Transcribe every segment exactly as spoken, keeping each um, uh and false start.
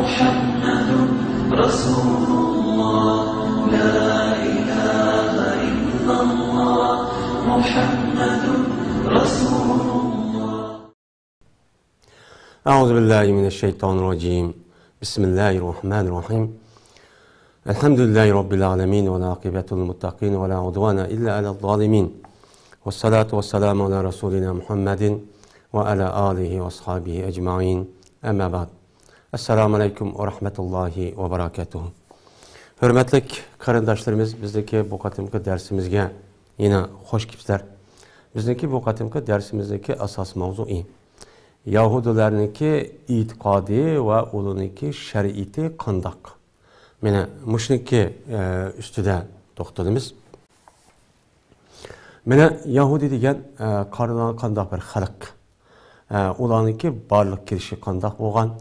محمد رسول الله، لا إله إلا الله، محمد رسول الله. أعوذ بالله من الشيطان الرجيم. بسم الله الرحمن الرحيم. الحمد لله رب العالمين، والعاقبة للمتقين، ولا عدوان إلا على الظالمين، والصلاة والسلام على رسولنا محمد وعلى آله وأصحابه أجمعين. أما بعد. السلام عليكم ورحمة الله وبركاته. ھۆرمەتلىك قېرىنداشلىرىمىز، بىزنىڭكى بۇ قېتىمقى دەرسىمىزگە يەنە خوش كېلىپسىلەر. بىزنىڭكى بۇ قېتىمقى دەرسىمىزنىڭكى ئاساسىي ماۋزۇيى يەھۇدىيلارنىڭكى ئېتىقادى ۋە ئۇلارنىڭكى شەرىئىتى قانداق؟ مانا مۇشۇنىڭكى، ئە، ئۈستىدە توختىلىمىز. مانا يەھۇدىي دېگەن، ئە، قارىغان قانداق بىر خەلق؟ ئە، ئۇلارنىڭكى بارلىق كېلىشى قانداق بولغان؟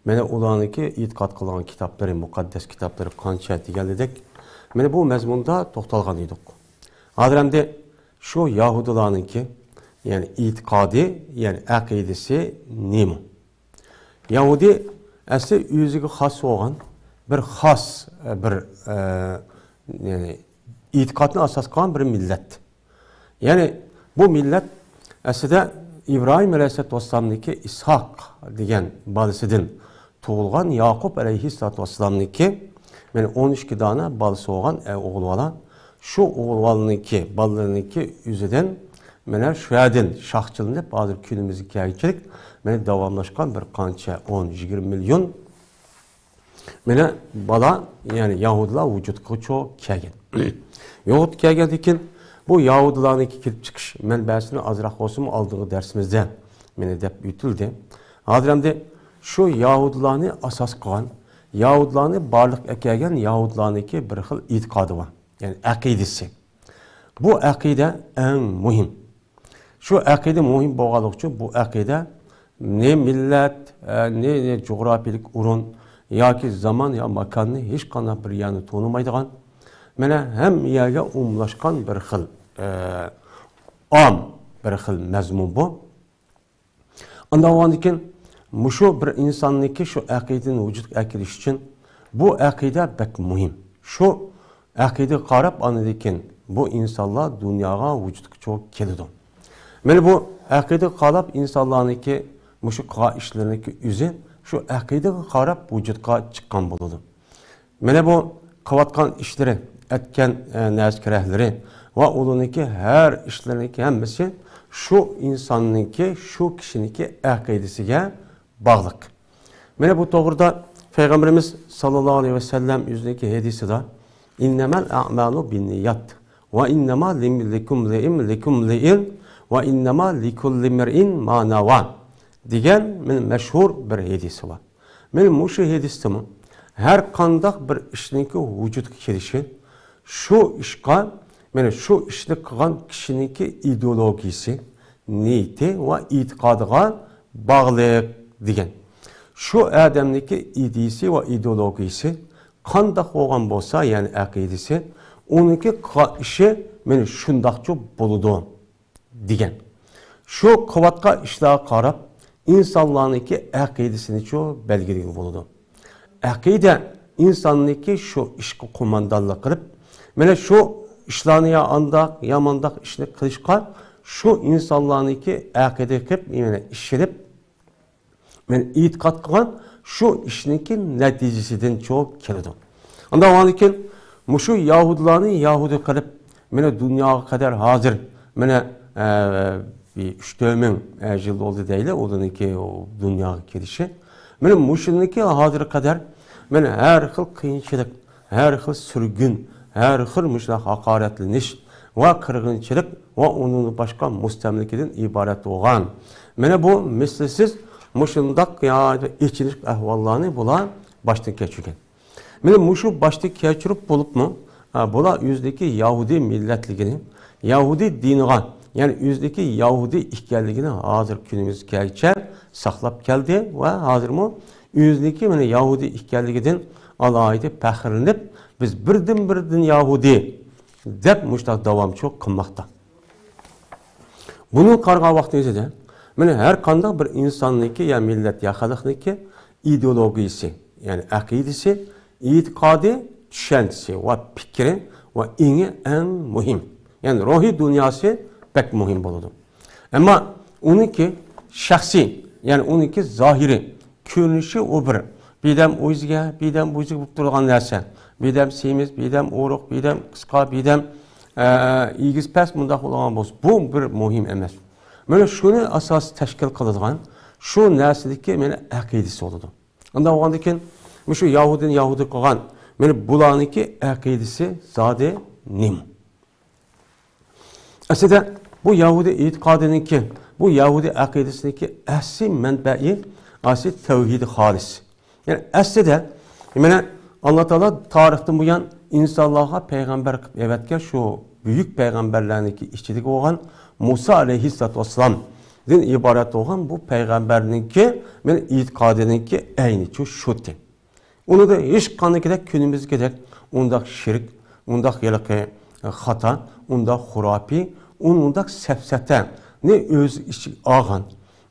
مانا ئۇلارنىڭكى ئېتىقاد قىلغان كىتابلىرى، مۇقەددەس كىتابلىرى قانچە دېگەندەك، مانا بۇ مەزمۇندا توختالغان ئىدۇق. ھازىر ئەمدى شۇ يەھۇدىيلارنىڭكى، يەنى ئېتىقادى، يەنى ئەقىدىسى نېمە؟ يەھۇدىي ئەسلى ئۆزىگە خاس بولغان بىر خاس، ئە، بىر، ئە، يەنى ئېتىقادنى ئاساس قىلغان بىر مىللەت. يەنى بۇ مىللەت ئەسلىدە ئىبراھىم ئەلەيھىسسالاتۇ ۋەسسالامنىڭكى ئىسھاق دېگەن بالىسىدىن تۇغۇلغان ياقۇپ ئەلەيھىسسالاتۇ ۋەسسالامنىڭكى، مانا، ئون ئىككى دانە بالىسى بولغان، ئە، ئوغۇل بالا. شۇ ئوغۇل بالىنىڭكى، بالىلىرىنىڭكى ئۆزىدىن، مانا، شۇ يەردىن شاخچىلىنىپ، ھازىر كۈنىمىزگە كەلگۈچىلىك، مانا، داۋاملاشقان بىر قانچە ئون، يىگىرمە مىليون، مانا، بالا، يەنى يەھۇدىيلار ۋۇجۇدقا چو-، كەلگەن. ۋۇجۇدقا كەلگەندىن كېيىن، بۇ يەھۇدىيلارنىڭكى كېلىپ چىقىش مەنبەسىنى ئازراق بولسىمۇ ئالدىنقى دەرسىمىزدە، مانا، دەپ ئۆتۈلدى. ھازىر ئەمدى شۇ يەھۇدىيلارنى ئاساس قىلغان، يەھۇدىيلارنى بارلىققا ئەكەلگەن يەھۇدىيلارنىڭكى بىر خىل ئېتىقادى بار. يەنى ئەقىدىسى. بۇ ئەقىدە ئەڭ مۇھىم. شۇ ئەقىدە مۇھىم بولغانلىقى ئۈچۈن بۇ ئەقىدە نە مىللەت، ئە، نە، نە جۇغراپىيىلىك ئورۇن ياكى زامان يا ماكاننى ھېچقانداق بىر يەرنى تونۇمايدىغان، مانا ھەممە يەرگە ئومۇملاشقان بىر خىل، ئە، ئام بىر خىل مەزمۇن بۇ. ئانداق بولغاندىكىن، مۇشۇ بىر ئىنساننىڭكى شۇ ئەقىدىنى ۋۇجۇدقا ئەكېلىش ئۈچۈن بۇ ئەقىدە بەك مۇھىم. شۇ ئەقىدىگە قاراپ، ئاندىن كېيىن بۇ ئىنسانلار دۇنياغا ۋۇجۇدقا چوغ كېلىدۇ. مانا بۇ ئەقىدىگە قاراپ ئىنسانلارنىڭكى مۇشۇ قىلغان ئىشلىرىنىڭكى ئۆزى شۇ ئەقىدىگە قاراپ ۋۇجۇدقا چىققان بولىدۇ. مانا بۇ قىلىۋاتقان ئىشلىرى، ئەتكەن، ئە، نەرسە-كېرەكلىرى ۋە ئۇلارنىڭكى ھەر ئىشلىرىنىڭكى ھەممىسى شۇ ئىنساننىڭكى، شۇ كىشىنىڭكى ئەقىدىسىگە باغلىق. مانا بۇ توغرىدا پەيغەمبىرىمىز ساللاللاھۇ ئەلەيھى ۋەسەللەم ئۆزىنىڭكى ھەدىسىدە، «إنما الأعمال بالنيات، وإنما لكل امرئ، لكل امرئ، وإنما لكل امرئ ما نوى» دېگەن مانا مەشھۇر بىر ھەدىسى بار. مانا مۇشۇ ھەدىستىمۇ ھەر قانداق بىر ئىشنىڭكى ۋۇجۇدقا كېلىشى، شۇ ئىشقا، مانا شۇ ئىشنى قىلغان كىشىنىڭكى ئىدېئولوگىيىسى، نىيىتى ۋە ئېتىقادىغا باغلىق دېگەن. شۇ ئادەمنىڭكى ئىدىيىسى ۋە ئىدېئولوگىيىسى قانداق بولغان بولسا، يەنى ئەقىدىسى، ئۇنىڭكى قىلغان ئىشى مانا شۇنداقچۇ بولىدۇ. دېگەن. شۇ قىلىۋاتقان ئىشلارغا قاراپ، ئىنسانلارنىڭكى ئەقىدىسىنىچۇ بەلگىلىگىلى بولىدۇ. ئەقىدە ئىنساننىڭكى شۇ ئىشقا قوماندانلىق قىلىپ، مانا شۇ ئىشلارنى يا ئانداق، يا مانداق ئىشنى قىلىشقا شۇ ئىنسانلارنىڭكى ئەقىدە قىلىپ، يەنە ئىشىنىپ، مەن ئېتىقاد قىلغان شۇ ئىشنىڭكى نەتىجىسىدىنچۇ كېلىدۇ. ئانداق بولغاندىكىن، مۇشۇ يەھۇدىيلارنى يەھۇدىي قىلىپ، مانا دۇنياغا قەدەر ھازىر، مانا، ئە، بىر ئۈچ تۆت مىڭ، ئە، يىل بولدى دەيلى، ئۇلارنىڭكى ئۇ دۇنياغا كېلىشى. مانا مۇشۇنىڭكى ھازىرغا قەدەر، مانا ھەر خىل قىيىنچىلىق، ھەر خىل سۈرگۈن، ھەر خىل مۇشۇنداق ھاقارەتلىنىش ۋە قىرغىنچىلىق ۋە ئۇنىڭدىن باشقا مۇستەملىكىدىن ئىبارەت بولغان. مانا بۇ مىسلىسىز مۇشۇنداق يا ئېچىنىشلىق ئەھۋاللارنى بۇلار باشتىن كەچۈرگەن. مانا مۇشۇ باشتىن كەچۈرۈپ بولۇپمۇ، ئا، بۇلار ئۆزىدىكى يەھۇدىي مىللەتلىكىنى، يەھۇدىي دىنىغا، يەنى ئۆزىدىكى يەھۇدىي ئىكەنلىكىنى ھازىر كۈنىمىزگىچە ساقلاپ كەلدى ۋە ھازىرمۇ ئۆزىنىڭكى مانا يەھۇدىي ئىكەنلىكىدىن ئالاھىدە پەخىرلىنىپ، بىز بىردىن-بىردىن يەھۇدىي دەپ مۇشۇنداق داۋامچىلىق قىلماقتا. بۇنى قارىغان ۋاقتىمىزدا، مانا ھەر قانداق بىر ئىنساننىڭكى يا مىللەت يا خەلقنىڭكى ئىدېئولوگىيىسى، يەنى ئەقىدىسى، ئېتىقادى، چۈشەنچىسى ۋە پىكرى ۋە ئېڭى ئەڭ مۇھىم. يەنى روھىي دۇنياسى بەك مۇھىم بولىدۇ. ئەمما ئۇنىڭكى شەخسىي، يەنى ئۇنىڭكى زاھىرىي كۆرۈنۈشى ئۇ بىر. بىردەم ئۇ يۈزگە، بىردەم بۇ يۈزگە بولۇپ تۇرىدىغان نەرسە. بىردەم سېمىز، بىردەم ئورۇق، بىردەم قىسقا، بىردەم، ئە، ئېگىز پەس مۇنداق بولغان بولسا، بۇ بىر مۇھىم ئەمەس. مانا شۇنى ئاساس تەشكىل قىلىدىغان شۇ نەرسىدىكى مانا ئەقىدىسى بولىدۇ. ئۇنداق بولغاندىن كېيىن، مۇشۇ يەھۇدىينى يەھۇدىي قىلغان، مانا بۇلارنىڭكى ئەقىدىسى زادى نېمە؟ ئەسلىدە بۇ يەھۇدىي ئېتىقادىنىڭكى، بۇ يەھۇدىي ئەقىدىسىنىڭكى ئەسلى مەنبەئى ئاسلى تەۋھىدى خالىس. يەنى ئەسلىدە، مانا، ئاللا تائالا تارىختىن بۇيان ئىنسانلارغا پەيغەمبەر قىلىپ ئەۋەتكەن شۇ بۈيۈك پەيغەمبەرلەرنىڭكى ئىچىدىكى بولغان مۇسا ئەلەيھىسسالاتۇ ۋەسسالامدىن ئىبارەت بولغان بۇ پەيغەمبەرنىڭكى، مانا، ئېتىقادىنىڭكى ئەينى شۇ، شۇتى. ئۇنىڭدا ھېچقاندىكىدەك كۈنىمىزدىكىدەك ئۇنداق شىرك، ئۇنداق ھېلىقى خاتا، ئۇنداق خۇراپىي، ئۇنداق سەپسەتەنى ئۆز ئىچىگە ئالغان،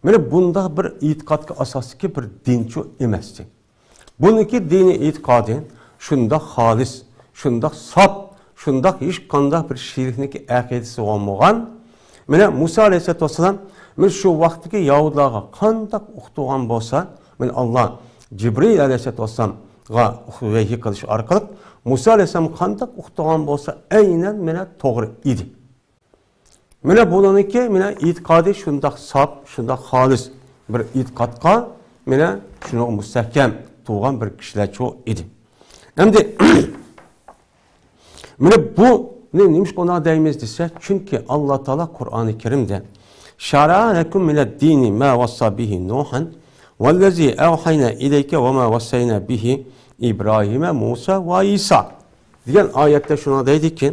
مانا بۇنداق بىر ئېتىقادقا ئاساسلىقى بىر دىنچۇ ئەمەستى. بۇنىڭكى دىنىي ئېتىقادى شۇنداق خالىس، شۇنداق ساپ، شۇنداق ھېچقانداق بىر شېرىكنىڭكى ئەقىدىسى بولمىغان. مانا مۇسا ئەلەيھىسسالاتۇ ۋەسسالام، مانا شۇ ۋاقىتتىكى يەھۇدىيلارغا قانداق ئۇقتۇرغان بولسا، مانا ئاللا جىبرىل ئەلەيھىسسالاتۇ ۋەسسالامغا ۋەھىي قىلىش ئارقىلىق مۇسا ئەلەيھىسسالام قانداق ئۇقتۇرغان بولسا، ئەينەن مانا توغرا ئىدى. مانا بۇنىڭكى مانا ئېتىقادى شۇنداق ساپ، شۇنداق خالىس بىر ئېتىقادقا، مانا شۇنىڭغا مۇستەھكەم تۇرغان بىر كىشىلەرچۇ ئىدى. ئەمدى مانا بۇنى نېمىشقا ئۇنداق دەيمىز دېسە، چۈنكى ئاللا تائالا قۇرئانى كەرىمدە، شەرەئە لەكۇم مىنەد دىنى ما ۋەسسا بىھى نۇھەن ۋەللەزى ئەۋھەينا ئىلەيكە ۋە ما ۋەسسەينا بىھى ئىبراھىمە مۇسا ۋە ئىسا دېگەن ئايەتتە شۇنداق دەيدىكى،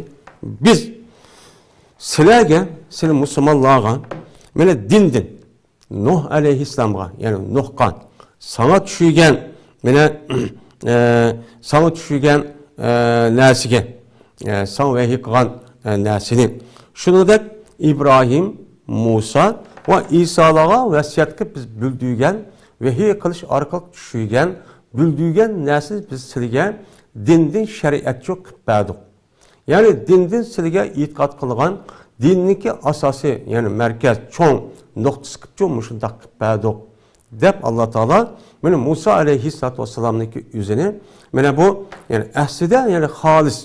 بىز سىلەرگە، سىلەر مۇسۇلمانلارغا، مانا دىندىن، نۇھ ئەلەيھىسسالامغا، يەنى نۇھقا، ساڭا چۈشۈرگەن، مانا، ئە، ساڭا چۈشۈرگەن، ئە، نەرسىگە، ئە، ساڭا ۋەھىي قىلغان، ئە، نەرسىنى. شۇنىڭدەك ئىبراھىم، مۇسا ۋە ئىسالارغا ۋەسىيەت قىلىپ بىز بىلدۈرگەن، ۋەھىي قىلىش ئارقىلىق چۈشۈرگەن، بىلدۈرگەن نەرسىنى بىز سىلىگە دىندىن شەرىئەتچۇ قىلىپ بەردۇق. يەنى دىندىن سىلىگە ئېتىقاد قىلغان دىننىڭكى ئاساسىي، يەنى مەركەز، چوڭ نۇقتىسى قىپچۇ مۇشۇنداق قىپ بەردۇق، دەپ ئاللا تائالا مانا مۇسا ئەلەيھىسسالاتۇ ۋەسسالامنىڭكى ئۆزىنى مانا بۇ، يەنى ئەسلىدە، يەنى خالىس،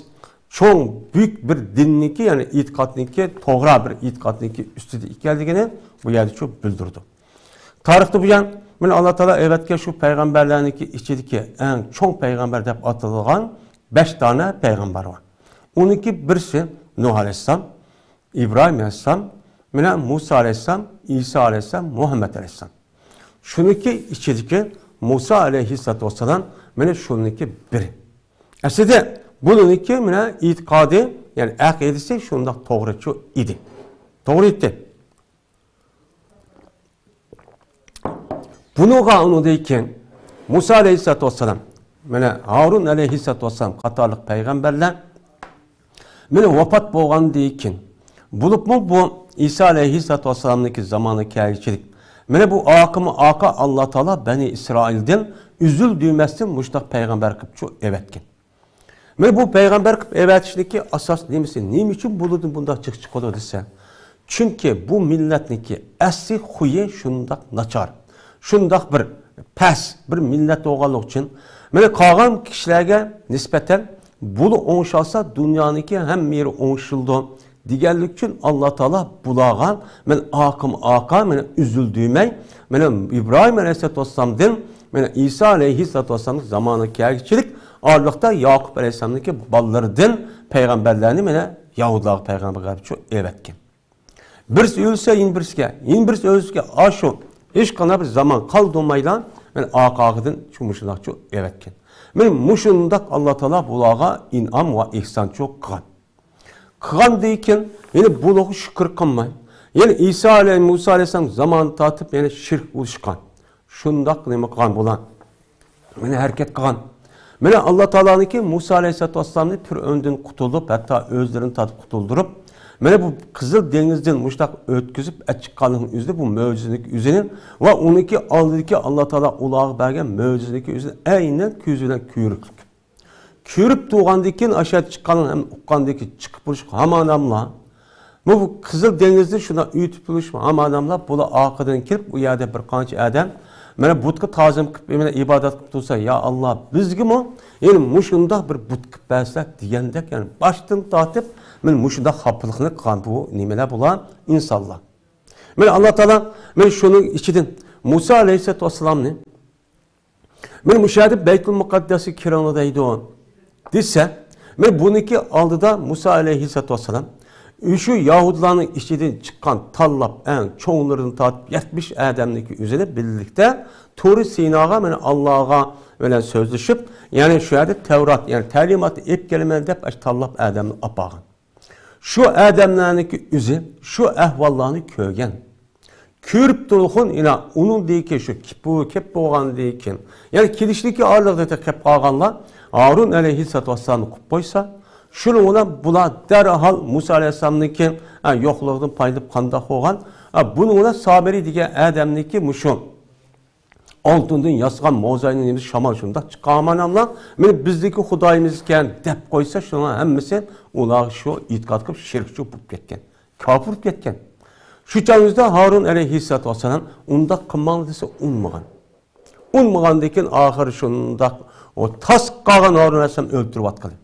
چوڭ، بۈيۈك بىر دىننىڭكى، يەنى ئېتىقادنىڭكى، توغرا بىر ئېتىقادنىڭكى ئۈستىدە ئىكەنلىكىنى بۇ يەردە شۇ بىلدۈرىدۇ. تارىختىن بۇيان، مانا ئاللا تائالا ئەۋەتكەن شۇ پەيغەمبەرلەرنىڭكى ئىچىدىكى ئەڭ چوڭ پەيغەمبەر دەپ ئاتىلىدىغان بەش دانە پەيغەمبەر بار. ئۇنىڭكى بىرسى نۇھ ئەلەيھىسسالام، ئىبراھىم ئەلەيھىسسالام، مانا مۇسا ئەلەيھىسسالام، ئىسا ئەلەيھىسسالام، مۇھەممەد ئەلەيھىسسالام. شۇنىڭكى ئىچىدىكى مۇسا ئەلەيھىسسالاتۇ ۋەسسالام، مانا شۇنىڭكى بىرى. ئەسلىدە بۇنىڭكى مانا ئېتىقادى، يەنى ئەقىدىسى شۇنداق توغرىچۇ ئىدى. توغرا ئېيتتى. بۇنىڭغا ئۇنىڭدىن كېيىن مۇسا ئەلەيھىسسالاتۇ ۋەسسالام، مانا ھارۇن ئەلەيھىسسالاتۇ ۋەسسالام قاتارلىق پەيغەمبەرلەر مانا ۋاپات بولغاندىن كېيىن، بولۇپمۇ بۇ ئىسا ئەلەيھىسسالاتۇ ۋەسسالامنىڭكى زامانىغا كەلگۈچىلىك، مانا بۇ ئارقىمۇ ئارقا ئاللا تائالا بەنى ئىسرائىلدىن ئۈزۈل دۈيمەستىن مۇشۇنداق پەيغەمبەر قىلىپ شۇ ئەۋەتكەن. مانا بۇ پەيغەمبەر قىلىپ ئەۋەتىشنىكى ئاساس نېمىسى؟ نېمە ئۈچۈن بۇلاردىن بۇنداق جىق چىقىدۇ دېسە، چۈنكى بۇ مىللەتنىڭكى ئەسلى خۇيى شۇنداق ناچار، شۇنداق بىر پەس بىر مىللەت بولغانلىقى ئۈچۈن، مانا قالغان كىشىلەرگە نىسبەتەن بۇلا ئوڭشالسا، دۇنيانىڭكى ھەممە يېرى ئوڭشىلىدۇ دېگەنلىك ئۈچۈن، ئاللا تائالا بۇلارغا مانا ئارقىمۇ ئارقا مانا ئۈزۈل دۈيمەي، مانا ئىبراھىم ئەلەيھىسسالاتۇ ۋەسسالامدىن مانا ئىسا ئەلەيھىسسالاتۇ ۋەسسالامنىڭ زامانىغا كەلگۈچىلىك ئارىلىقتا ياقۇپ ئەلەيھىسسالامنىڭكى بالىلىرىدىن پەيغەمبەرلەرنى مانا يەھۇدىيلارغا پەيغەمبەر قىلىپ شۇ ئەۋەتكەن. بىرسى ئۆلسە، يەنە بىرسىگە، يەنە بىرسى ئۆلسە، ئاشۇ ھېچقانداق بىر زامان قالدۇرمايلا، مانا ئارقا-ئارقىدىن شۇ مۇشۇنداق شۇ ئەۋەتكەن. مانا مۇشۇنداق ئاللا تائالا بۇلارغا ئىنئام ۋە ئېھسان شۇ قىلغان. قىلغاندىن كېيىن، يەنە بۇلارغا شۈكۈر قىلماي، يەنە ئىسا ئەلەي-، مۇسا ئەلەيھىسسالام زامانى تارتىپ يەنە شىرك ئۇرۇشقان. شۇنداق نېمە قىلغان بۇلار؟ مانا ھەرىكەت قىلغان. مانا ئاللا تائالانىڭكى مۇسا ئەلەيھىسسالاتۇ ۋەسسالامنى پىرئۆندىن قۇتۇلدۇرۇپ، ھەتتا ئۆزلىرىنى تارتىپ قۇتۇلدۇرۇپ، مانا بۇ قىزىل دېڭىزدىن مۇشۇنداق ئۆتكۈزۈپ ئەچىققاننىڭ ئۆزى، بۇ مۆجىزىنىڭ ئۆزىنى ۋە ئۇنىڭكى ئالدىدىكى ئاللا تائالا ئۇلارغا بەرگەن مۆجىزىنىڭ ئۆزىنى ئەينەن كۆزى بىلەن كۆرۈپلۈك. كۆرۈپ تۇرغاندىن كېيىن، ئاشۇ يەردە چىققانلىقىنى ھەم ئۇققاندىن كېيىن، چىقىپ بولۇشقا ھامان ئادەملەر، بۇ، بۇ قىزىل دېڭىزنى شۇنداق ئۆتۈپ بولۇشقا ھامان ئادەملەر، بۇلار ئارقىدىن كېلىپ، ئۇ يەردە بىر قانچە ئادەم، مانا، بۇتقا تازىم قىلىپ، مانا، ئىبادەت قىلىپ تۇرسا، يا ئاللا، بىزگىمۇ، يەنى مۇشۇنداق بىر بۇت قىلىپ بەرسىلە دېگەندەك، يەنى باشتىن تارتىپ، مانا، مۇشۇنداق خاپىلىقنى قىلغان بۇ نېمىلەر، بۇلار ئىنسانلار. مانا، ئاللا تائالا، مانا، شۇنىڭ ئىچىدىن مۇسا ئەلەيھىسسالاتۇ ۋەسسالامنى، مانا مۇشۇ يەردە بەيتۇل مۇقەددەسكە كىرىڭلار دەيدۇ دېسە، مانا بۇنىڭكى ئالدىدا مۇسا ئەلەيھىسسالاتۇ ۋەسسالام شۇ يەھۇدىيلارنىڭ ئىچىدىن چىققان، تاللاپ، ئەڭ چوڭلىرىدىن تارتىپ يەتمىش ئادەمنىڭكى ئۆزىنى بىرلىكتە تۇرى سىناغا، مانا، ئاللاغا بىلەن سۆزلىشىپ، يەنى شۇ يەردە تەۋرات، يەنى تەلىماتنى ئېلىپ كېلىمەن دەپ، ئاشۇ تاللاپ ئادەمنى ئاپارغان. شۇ ئادەملەرنىڭكى ئۆزى شۇ ئەھۋاللارنى كۆرگەن. كۆرۈپ تۇرغۇن، يەنە ئۇنىڭدىن كېيىن شۇ كېپۇ كەپ بولغاندىن كېيىن، يەنى كېلىشلىكى ئارىلىقتا كەپ قالغانلار ھارۇن ئەلەيھىسسالاتۇ ۋەسسالامنى قويۇپ قويسا، شۇنىڭ بىلەن بۇلار دەرھال مۇسا ئەلەيھىسسالامنىڭكى، ھە، يوقلۇقىدىن پايدىلىنىپ قانداق بولغان؟ ھە، بۇنىڭ بىلەن سامىرى دېگەن ئادەمنىڭكى مۇشۇ ئالتۇندىن ياسىغان موزاينىڭ نېمىسى شامال شۇنداق چىقارماناملا، مانا بىزدىكى خۇدايىمىز ئىكەن دەپ قويسا، شۇنىڭ ھەممىسى ئۇلار شۇ ئېتىقاد قىلىپ شېرىكچى بولۇپ كەتكەن، كاپىر بولۇپ كەتكەن. شۇ چاغىمىزدا ھارۇن ئەلەيھىسسالاتۇ ۋەسسالام ئۇنداق قىلماڭلار دېسە ئۇنىمىغان. ئۇنىمىغاندىن كېيىن ئاخىرى شۇنداق ئۇ تاس قالغان ھارۇن ئەلەيھىسسالام ئۆلتۈرۈۋاتقىلى.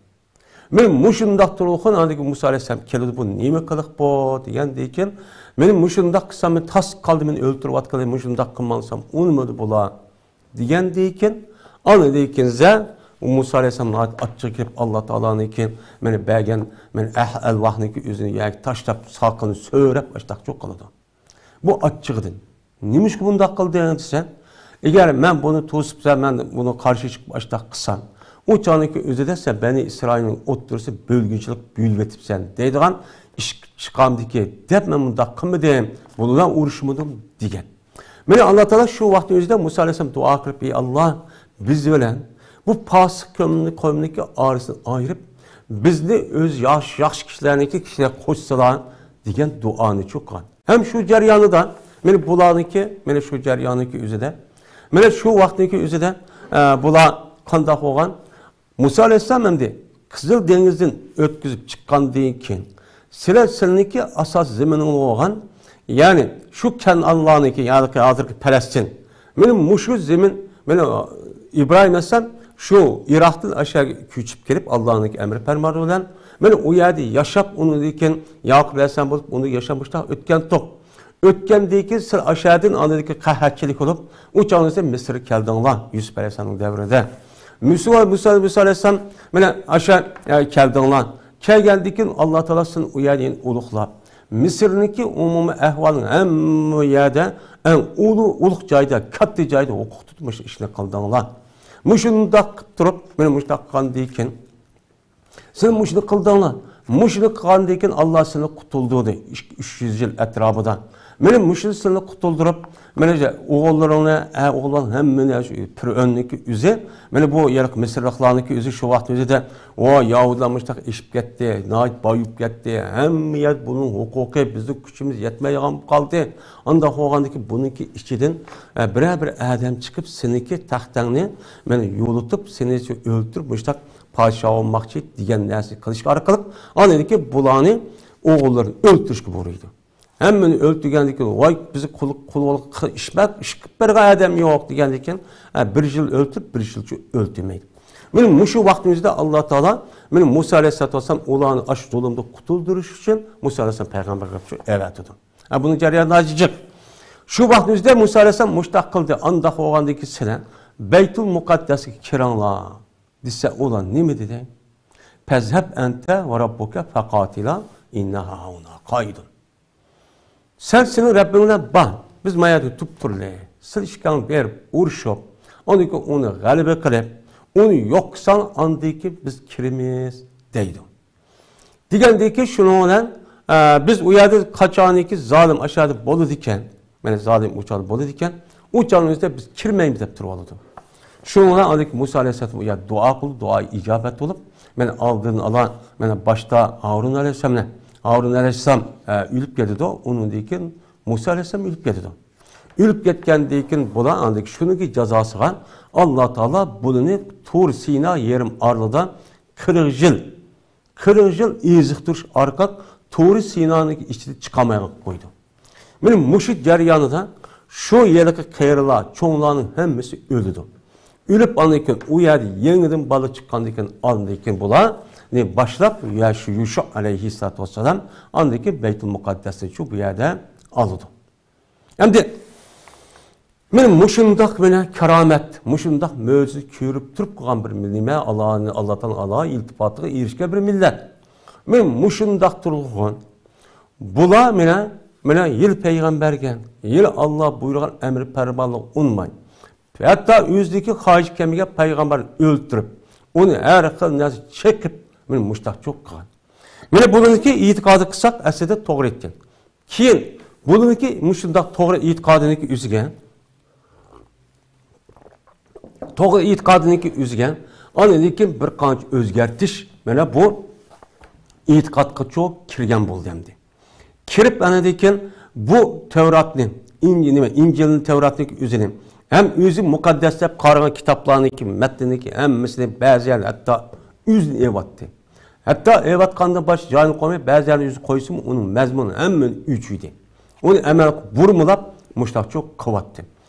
مەن مۇشۇنداق تۇرۇۋاتقان، ئاندىن كېيىن مۇسا ئەلەيھىسسالام كېلىدۇ، بۇ نېمە قىلىق بۇ دېگەندىن كېيىن، مەن مۇشۇنداق قىلسام، مەن تاس قالدى، مېنى ئۆلتۈرۈۋاتقىلى، مۇشۇنداق قىلماڭسام ئۇنىمىدى بۇلار دېگەندىن كېيىن، ئاندىن كېيىن زە، مۇسا ئەلەيھىسسالام ناھايىتى ئاچچىقى كېلىپ، ئاللا تائالانىڭكى مېنى بەرگەن، مەن ئەھ-، ئەلۋاھنىڭكى ئۆزىنى يەرگە تاشلاپ، ساقىنى سۆرەپ، ئاشتاق چوق قىلىدۇ. بۇ ئاچچىقىدىن. نېمىشقا بۇنداق قىلدىڭ دېسە، ئەگەر مەن بۇنى توسۇپسەن، مەن بۇنى قارشى چىقىپ ئاشتاق قىلسام، ئۇ چاغنىڭكى ئۆزىدە سەن بەنى ئىسرائىلنىڭ ئوتتۇرىسى بۆلگۈنچىلىق بۆلۈۋېتىپسەن دەيدىغان ئىش چىقامدىكى دەپ مەن بۇنداق قىلمىدىم، بۇنى بىلەن ئۇرۇشمىدىم دېگەن. مانا ئاللا تائالا شۇ ۋاقىتنىڭ ئۆزىدە مۇسا ئەلەيھىسسالام دۇئا قىلىپ، ئەي ئاللا، بىز بىلەن بۇ پاسىق قەۋمنى، قەۋمنىڭكى ئارىسىنى ئايرىپ، بىزنى ئۆز ياخشى، ياخشى كىشىلەرنىڭكى كىشىلەر قوشسىلا دېگەن دۇئانى چوقۇغان. ھەم شۇ جەريانىدا، مانا بۇلارنىڭكى، مانا شۇ جەرياننىڭكى ئۆزىدە، مانا شۇ ۋاقىتنىڭكى ئۆزىدە، ئە، بۇلار قانداق بولغان؟ مۇسا ئەلەيھىسسالام ئەمدى قىزىل دېڭىزدىن ئۆتكۈزۈپ چىققاندىن كېيىن، سىلەر سىلىنىڭكى ئاساس زېمىنىڭ بولغان، يەنى شۇ كەنئانلارنىڭكى، يەنى ھازىرقى پەلەستىن، مانا مۇشۇ زېمىن، مانا ئىبراھىم ئەلەيھىسسالام شۇ ئىراقتىن ئاشۇ يەرگە كۆچۈپ كېلىپ، ئاللانىڭكى ئەمرى پەرمانى بىلەن، مانا ئۇ يەردە ياشاپ، ئۇنىڭدىن كېيىن ياقۇپ ئەلەيھىسسالام بولۇپ، ئۇنى ياشاپ مۇشۇنداق ئۆتكەن توق. ئۆتكەندىن كېيىن سىز ئاشۇ يەردىن ئاندىن كېيىن قەھەتچىلىك بولۇپ، ئۇ چاغدا سىز مىسىرغا كەلدىڭلار، يۈسۈپ ئەلەيھىسسالامنىڭ دەۋرىدە. مۇسا، مۇسا، مۇسا ئەلەيھىسسالام مانا ئاشۇ، ئە، كەلدىڭلار. كەلگەندىن كېيىن ئاللا تائالا سىزنى ئۇ يەردە يەنە ئۇلۇغلاپ، مىسىرنىڭكى ئومۇمىي ئەھۋالىنىڭ ھەممە يەردە ئەڭ ئۇلۇغ، ئۇلۇغ جايدا، كاتتا جايدا ھوقۇق تۇتۇپ مۇشۇ ئىشنى قىلدىڭلار. مۇشۇنداق قىلىپ تۇرۇپ، مانا مۇشۇنداق قىلغاندىن كېيىن، سىلەر مۇشۇنى قىلدىڭلار. مۇشۇنى قىلغاندىن كېيىن ئاللا سىلىنى قۇتۇلدۇردى. ئۈچ يۈز يىل ئەتراپىدا. مانا مۇشۇنى سىلىنى قۇتۇلدۇرۇپ، مانا ئوغۇللىرىڭنى، ئە، ئوغۇللارنىڭ ھەممىنى شۇ پىرئۆننىڭكى ئۆزى، مانا بۇ يەرلىك مىسىرلىقلارنىڭكى ئۆزى شۇ ۋاقىت ئۆزىدە، ۋا يەھۇدىيلار مۇشۇنداق ئېشىپ كەتتى، ناھايىتى بايىيىپ كەتتى، ھەممە يەر بۇنىڭ ھوقۇقى، بىزنىڭ كۈچىمىز يەتمەيدىغان بولۇپ قالدى. ئانداق بولغاندىن كېيىن بۇنىڭكى ئىچىدىن، ئە، بىرەر بىر ئادەم چىقىپ سېنىڭكى تەختەڭنى مانا يۇلۇتۇپ، سېنى شۇ ئۆلتۈرۈپ مۇشۇنداق پادىشاھ بولماقچى دېگەن نەرسىنى قىلىش ئارقىلىق، ئاندىن كېيىن بۇلارنى ئوغۇللىرىنى ئۆلتۈرۈشكە بۇيرۇيدۇ. ھەممىنى ئۆلتۈرگەندىن كېيىن، ۋاي، بىزگە قۇل، قۇل، قۇل ئىش بەر، ئىش قىلىپ بەرگەن ئادەم يوق دېگەندىن كېيىن، ھە، بىر يىل ئۆلتۈرۈپ، بىر يىلچە ئۆلتۈرمەيدۇ. مانا مۇشۇ ۋاقىتنىڭ ئۆزىدە ئاللا تائالا مانا مۇسا ئەلەيھىسسالاتۇ ۋەسسالام ئۇلارنى ئاشۇ زۇلۇمدىن قۇتۇلدۇرۇش ئۈچۈن مۇسا ئەلەيھىسسالام پەيغەمبەر قىلىپ ئەۋەتىدۇ. ھە، بۇنىڭ جەريانى ناھايىتى جىق. شۇ ۋاقىتنىڭ ئۆزىدە مۇسا ئەلەيھىسسالام مۇشۇنداق قىلدى، ئانداق بولغاندىن كېيىن سىلەر بەيتۇل مۇقەددەسكە كىرىڭلار دېسە، ئۇلار نېمە دېدى؟ فەزھەب ئەنتە ۋە رەببۇكە فەقاتىلا ئىننا ھاھۇنا قائىدۇن. سەن سېنىڭ رەببىڭ بىلەن بار، بىز ما يەردە تۇرۇپ تۇرىلى. سىز ئىككىڭلار بېرىپ ئۇرۇشۇپ، ئاندىن كېيىن ئۇنى غەلىبە قىلىپ، ئۇنى يوق قىلساڭ، ئاندىن كېيىن بىز كىرىمىز دەيدۇ. دېگەندىكى شۇنىڭ بىلەن، ئە، بىز ئۇ يەردە قاچانكى زالىم ئاشۇ يەردە بولىدىكەن، مانا زالىم ئۇ چاغدا بولىدىكەن، ئۇ چاغنىڭ ئۆزىدە بىز كىرمەيمىز دەپ تۇرۇۋالىدۇ. شۇنىڭ بىلەن ئاندىن كېيىن مۇسا ئەلەيھىسسالام ئۇ يەردە دۇئا قىلدى، دۇئا ئىجابەت بولۇپ، مانا ئالدىن ئالا، مانا باشتا ھارۇن ئەلەيھىسسالامنى، ھارۇن ئەلەيھىسسالام، ئە، ئۆلۈپ كېتىدۇ، ئۇنىڭدىن كېيىن مۇسا ئەلەيھىسسالام ئۆلۈپ كېتىدۇ. ئۆلۈپ كەتكەندىن كېيىن بۇلار ئاندىن كېيىن شۇنىڭكى جازاسىغا ئاللا تائالا بۇلىنى تۇر سىنا يېرىم ئارىلىدا قىرىق يىل، قىرىق يىل ئېزىقتۇرۇش ئارقىلىق تۇر سىنانىڭ ئىچىدىن چىقالمايدىغان قىلىپ قويىدۇ. مانا مۇشۇ جەريانىدا شۇ ھېلىقى قېرىلار، چوڭلارنىڭ ھەممىسى ئۆلىدۇ. ئۆلۈپ، ئاندىن كېيىن ئۇ يەردە يېڭىدىن بالا چىققاندىن كېيىن، ئاندىن كېيىن بۇلارنى باشلاپ، يا شۇ يۇشۇ ئەلەيھىسسالاتۇ ۋەسسالام ئاندىن كېيىن بەيتۇل مۇقەددەسنى شۇ بۇ يەردە ئالىدۇ. ئەمدى مانا مۇشۇنداق مانا كارامەت، مۇشۇنداق مۆجىزە كۆرۈپ تۇرۇپ قالغان بىر نېمە، ئاللا، ئاللا تائالا ئاللا ئىلتىپاتىغا ئېرىشكەن بىر مىللەت. مانا مۇشۇنداق تۇرغان بۇلار مانا، مانا يىل پەيغەمبەرگە، يىل ئاللا بۇيرۇغان ئەمرى پەرمانلىرىغا ئۇنماي، ھەتتا ئۆزىدىكى خاھىشى كەلمىگەن پەيغەمبەرنى ئۆلتۈرۈپ، ئۇنى ھەر خىل نەرسە چېقىپ، مانا مۇشۇنداق چوققىغان. مانا بۇنىڭكى ئېتىقادى قىلساق، ئەسلىدە توغرا ئىكەن. كېيىن بۇنىڭكى مۇشۇنداق توغرا ئېتىقادىنىڭكى ئۆزىگە، توغرا ئېتىقادىنىڭكى ئۆزىگە، ئاندىن كېيىن بىر قانچە ئۆزگەرتىش، مانا بۇ ئېتىقادقىچۇ كىرگەن بولدى ئەمدى. كىرىپ، ئاندىن كېيىن بۇ تەۋراتنى، ئىنجىل، نېمە، ئىنجىلنى، تەۋراتنىڭكى ئۆزىنى، ھەم ئۆزى مۇقەددەس دەپ قارىغان كىتابلارنىڭكى مەتنىنىڭكى ھەممىسىنى بەزى يەرلەر ھەتتا ئۆزىنى ئېلىۋەتتى. ھەتتا ئېلىۋاتقاندىن باشقا جايىنى قويماي، بەزى يەرنى ئۆزى قويسىمۇ، ئۇنىڭ مەزمۇنى ھەممىنى ئۆچۈردى. ئۇنى ئەمەل قىلىپ بۇرمىلاپ مۇشتاقچۇ قىلىۋەتتى.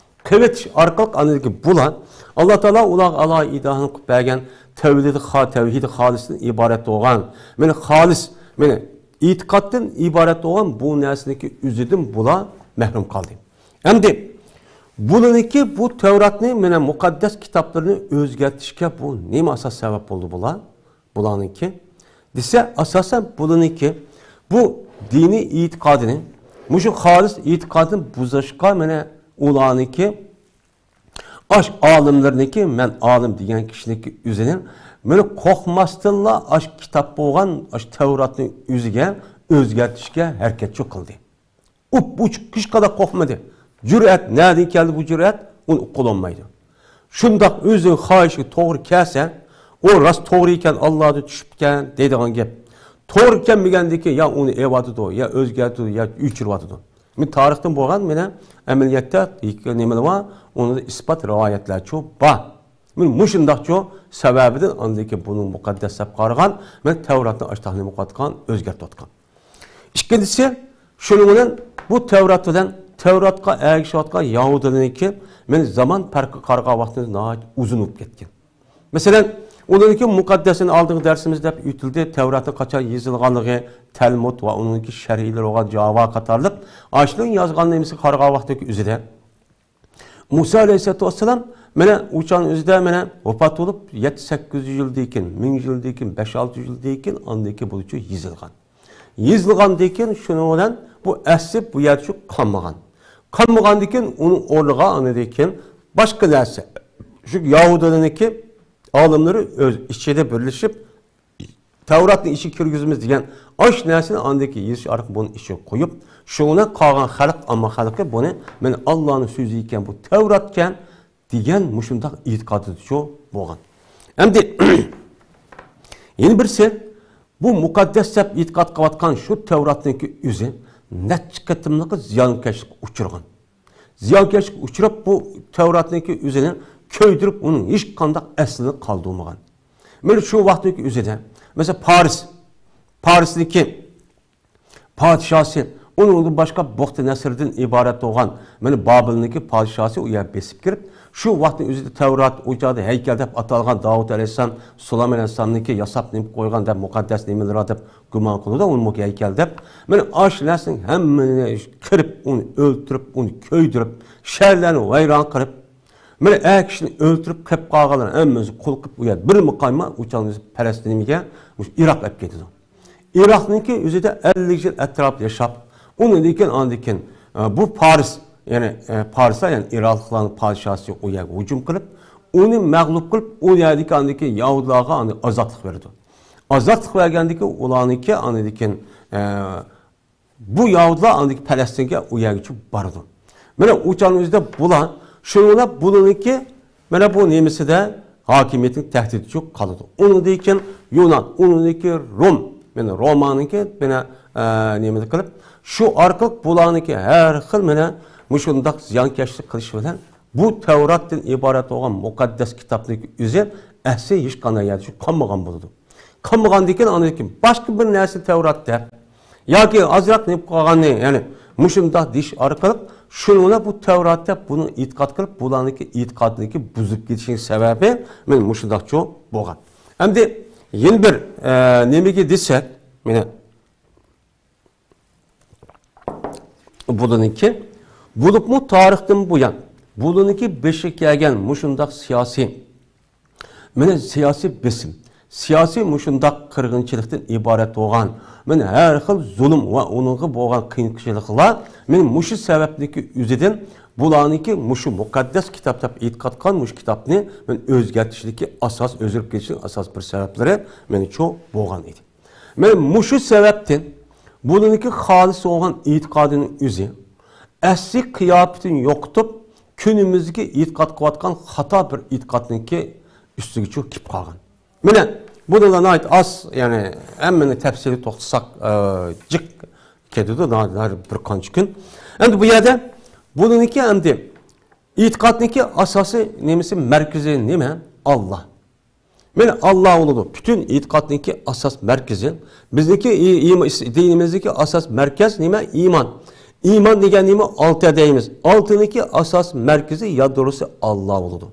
قىلىۋېتىش ئارقىلىق ئاندىن كېيىن بۇلار، ئاللا تائالا ئۇلارغا ئالاھىدە ئىداھىنى قىلىپ بەرگەن تەۋھىدى خا-، تەۋھىدى خالىستىن ئىبارەت بولغان، مانا خالىس، مانا ئېتىقادتىن ئىبارەت بولغان بۇ نەرسىنىڭكى ئۆزىدىن بۇلار مەھرۇم قالدى. ئەمدى بۇلىنىڭكى بۇ تەۋراتنى، مانا مۇقەددەس كىتابلىرىنى ئۆزگەرتىشكە بۇ نېمە ئاساس سەۋەب بولدى بۇلار؟ بۇلارنىڭكى دېسە، ئاساسەن بۇلىنىڭكى بۇ دىنىي ئېتىقادىنى، مۇشۇ خالىس ئېتىقادىنى بۇزۇشقا، مانا ئۇلارنىڭكى ئاش ئالىملىرىنىڭكى، مەن ئالىم دېگەن كىشىنىڭكى ئۆزىنىڭ مانا قورقماستىنلا ئاش كىتاب بولغان ئاش تەۋراتنى ئۆزىگە ئۆزگەرتىشكە ھەرىكەتچۇ قىلدى. ئۇپ-ئوچۇق، ھېچقانداق قورقمىدى. جۈرئەت، نەدىن كەلدى بۇ جۈرئەت؟ ئۇنى ئۇققىلى بولمايدۇ. شۇنداق ئۆزىنىڭ خاھىشىغا توغرا كەلسە، ئۇ راست توغرا ئىكەن، ئاللادىن چۈشۈپتىكەن دەيدىغان گەپ. توغرا كەلمىگەندىن كېيىن يا ئۇنى ئېلىۋاتىدۇ، يا ئۆزگەرتىدۇ، يا ئۆچۈرۈۋاتىدۇ. مانا تارىختىن بولغان مانا ئەمەلىيەتتە نېمىلەر بار؟ ئۇنىڭدا ئىسپات رىۋايەتلەرچۇ بار. مانا مۇشۇنداقچۇ سەۋەبىدىن ئاندىن كېيىن بۇنى مۇقەددەس دەپ قارىغان، مانا تەۋراتنى ئاشتاق نېمە قىلىۋاتقان، ئۆزگەرتىۋاتقان. ئىككىنچىسى، شۇنىڭ بىلەن بۇ تەۋرات بىلەن تەۋراتقا ئەگىشىۋاتقان يەھۇدىيلارنىڭكى مانا زامان پەرقى قارىغان ۋاقتىمىز ناھايىتى ئۇزۇن بولۇپ كەتكەن. مەسىلەن، ئۇلارنىڭكى مۇقەددەسىنى ئالدىنقى دەرسىمىزدە ئۆتۈلدى، تەۋراتنىڭ قاچان يېزىلغانلىقى، تەلمۇد ۋە ئۇنىڭكى شەرھلىرى بولغان جاۋا قاتارلىق ئاشۇنىڭ يازغان نېمىسىگە قارىغان ۋاقتىدىكى ئۆزىدە مۇسا ئەلەيھىسسالاتۇ ۋەسسالام مانا ئۇ چاغنىڭ ئۆزىدە مانا ۋاپات بولۇپ، يەتتە سەككىز يۈز يىلدىن كېيىن، مىڭ يىلدىن كېيىن، بەش ئالتە يۈز يىلدىن كېيىن ئاندىن كېيىن بۇلىچۇ يېزىلغان. يېزىلغاندىن كېيىن شۇنىڭ بىلەن بۇ ئەسلى بۇ يەردىچۇ قالمىغان. قالمىغاندىن كېيىن ئۇنىڭ ئورنىغا ئاندىن كېيىن باشقا نەرسە، شۇ يەھۇدىيلارنىڭكى ئالىملىرى ئۆز ئىچىدە بىرلىشىپ، تەۋراتنى ئىچىگە كىرگۈزىمىز دېگەن ئاش نەرسىنى ئاندىن كېيىن يېزىش ئارقىلىق بۇنى ئىچىگە قويۇپ، شۇڭا قالغان خەلق، ئامما خەلقى بۇنى مانا ئاللانىڭ سۆزى ئىكەن، بۇ تەۋراتكەن دېگەن مۇشۇنداق ئېتىقادىدىچۇ بولغان. ئەمدى يەنە بىرسى، بۇ مۇقەددەس دەپ ئېتىقاد قىلىۋاتقان شۇ تەۋراتنىڭكى ئۆزى نەچچە قېتىملىق زىيانكەشلىككە ئۇچرىغان. زىيانكەشلىككە ئۇچراپ، بۇ تەۋراتنىڭكى ئۆزىنى كۆيدۈرۈپ، ئۇنىڭ ھېچقانداق ئەسلىنى قالدۇرمىغان. مانا شۇ ۋاقىتنىڭكى ئۆزىدە، مەسىلەن، پارس، پارسنىڭكى پادىشاسى، ئۇنىڭدىن باشقا بۇخت نەسىردىن ئىبارەت بولغان، مانا بابىلنىڭكى پادىشاسى ئۇ يەرگە بېسىپ كىرىپ، شۇ ۋاقىتنىڭ ئۆزىدە تەۋرات، ئۇ چاغدا ھەيكەل دەپ ئاتالغان داۋۇت ئەلەيھىسسالام، سۇلايمان ئەلەيھىسسالامنىڭكى ياساپ نېمە قويغان دەپ مۇقەددەس نېمىلەر دەپ گۇمان قىلىدۇ، ئۇنىڭ ھەيكەل دەپ. مانا ئاشۇ نەرسىنىڭ ھەممىنى قىرىپ، ئۇنى ئۆلتۈرۈپ، ئۇنى كۆيدۈرۈپ، شەھەرلەرنى ۋەيران قىلىپ، مانا ئەر كىشىنى ئۆلتۈرۈپ، قېپىپ قالغانلار ھەممىسى قۇل قىلىپ، ئۇ يەردە بىرمۇ قالماي، ئۇ چاغدا پەلەستىنگە، مۇشۇ ئىراق ئەپ كېتىدۇ. ئىراقنىڭكى ئۆزىدە ئەللىك يىل ئەتراپىدا ياشاپ، ئۇنىڭدىن كېيىن، ئاندىن كېيىن، ئە، بۇ پارس، يەنى، ئە، پارسلار، يەنى ئىراقلىقلارنىڭ پادىشاسى ئۇ يەرگە ھۇجۇم قىلىپ، ئۇنى مەغلۇپ قىلىپ، ئۇ يەردىكى ئاندىن كېيىن يەھۇدىيلارغا ئاندىن ئازادلىق بېرىدۇ. ئازادلىق بەرگەندىن كېيىن ئۇلارنىڭكى ئاندىن كېيىن، ئە، بۇ يەھۇدىيلار ئاندىن كېيىن پەلەستىنگە ئئۇ يەرگىچە بارىدۇ. مانا ئۇ چاغنىڭ ئۆزىدە بۇلار، شۇنىڭ بىلەن بۇنىڭكى، مانا بۇ نېمىسىدە ھاكىمىيەتنىڭ تەھدىتىچۇ قالىدۇ. ئۇنىڭدىن كېيىن يۇنان، ئۇنىڭدىن كېيىن روم، مانا رومانىڭكى، مانا ئە، نېمىنى قىلىپ، شۇ ئارقىلىق بۇلارنىڭكى ھەر خىل مانا مۇشۇنداق زىيانكەشلىك قىلىش بىلەن بۇ تەۋراتتىن ئىبارەت بولغان مۇقەددەس كىتابنىڭ ئۆزى ئەسلى ھېچقانداق يەردە شۇ قالمىغان بولىدۇ. قالمىغاندىن كېيىن ئاندىن كېيىن باشقا بىر نەرسە تەۋرات دەپ ياكى ئازراق نېمە قالغاننى، يەنى مۇشۇنداق دېيىش ئارقىلىق شۇنىڭ بىلەن بۇ تەۋرات دەپ بۇنى ئېتىقاد قىلىپ، بۇلارنىڭكى ئېتىقادىنىڭكى بۇزۇلۇپ كېتىشىنىڭ سەۋەبى مانا مۇشۇنداقچۇ بولغان. ئەمدى يەنە بىر، ئە، نېمىگە دېسەك، مانا بۇلىنىڭكى، بولۇپمۇ تارىختىن بۇيان، بۇلىنىڭكى بېشىغا كەلگەن مۇشۇنداق سىياسىي، مانا سىياسىي بېسىم، سىياسىي مۇشۇنداق قىرغىنچىلىقتىن ئىبارەت بولغان، مانا ھەر خىل زۇلۇم ۋە ئۇنىڭغا بولغان قىيىنچىلىقلار، مانا مۇشۇ سەۋەبنىڭكى ئۆزىدىن بۇلارنىڭكى مۇشۇ مۇقەددەس كىتاب دەپ ئېتىقاد قىلغان مۇشۇ كىتابنى مانا ئۆزگەرتىشلىكى ئاساس، ئۆزگىرىپ كېتىشنىڭ ئاساس بىر سەۋەبلىرى مانا شۇ بولغان ئىدى. مانا مۇشۇ سەۋەبتىن بۇلىنىڭكى خالىس بولغان ئېتىقادىنىڭ ئۆزى ئەسلى قىياپىتىنى يوقىتىپ، كۈنىمىزدىكى ئېتىقاد قىلىۋاتقان خاتا بىر ئېتىقادنىڭكى ئۈستىگە چۈ كېلىپ قالغان. مانا بۇنىڭدا ناھايىتى ئاز، يەنى ھەممىنى تەپسىلىي توختىساق، ئە، جىق كېتىدۇ، نا-، نا-، بىر قانچە كۈن. ئەمدى بۇ يەردە بۇنىڭكى ئەمدى ئېتىقادنىڭكى ئاساسىي نېمىسى، مەركىزى نېمە؟ ئاللا. مانا ئاللا بولىدۇ. پۈتۈن ئېتىقادنىڭكى ئاساس مەركىزى. بىزنىڭكى ئى-، ئىم-، ئىس-، دىنىمىزدىكى ئاساس مەركەز نېمە؟ ئىمان. ئىمان دېگەن نېمە؟ ئالتە دەيمىز. ئالتىنىڭكى ئاساس مەركىزى، يادروسى ئاللا بولىدۇ.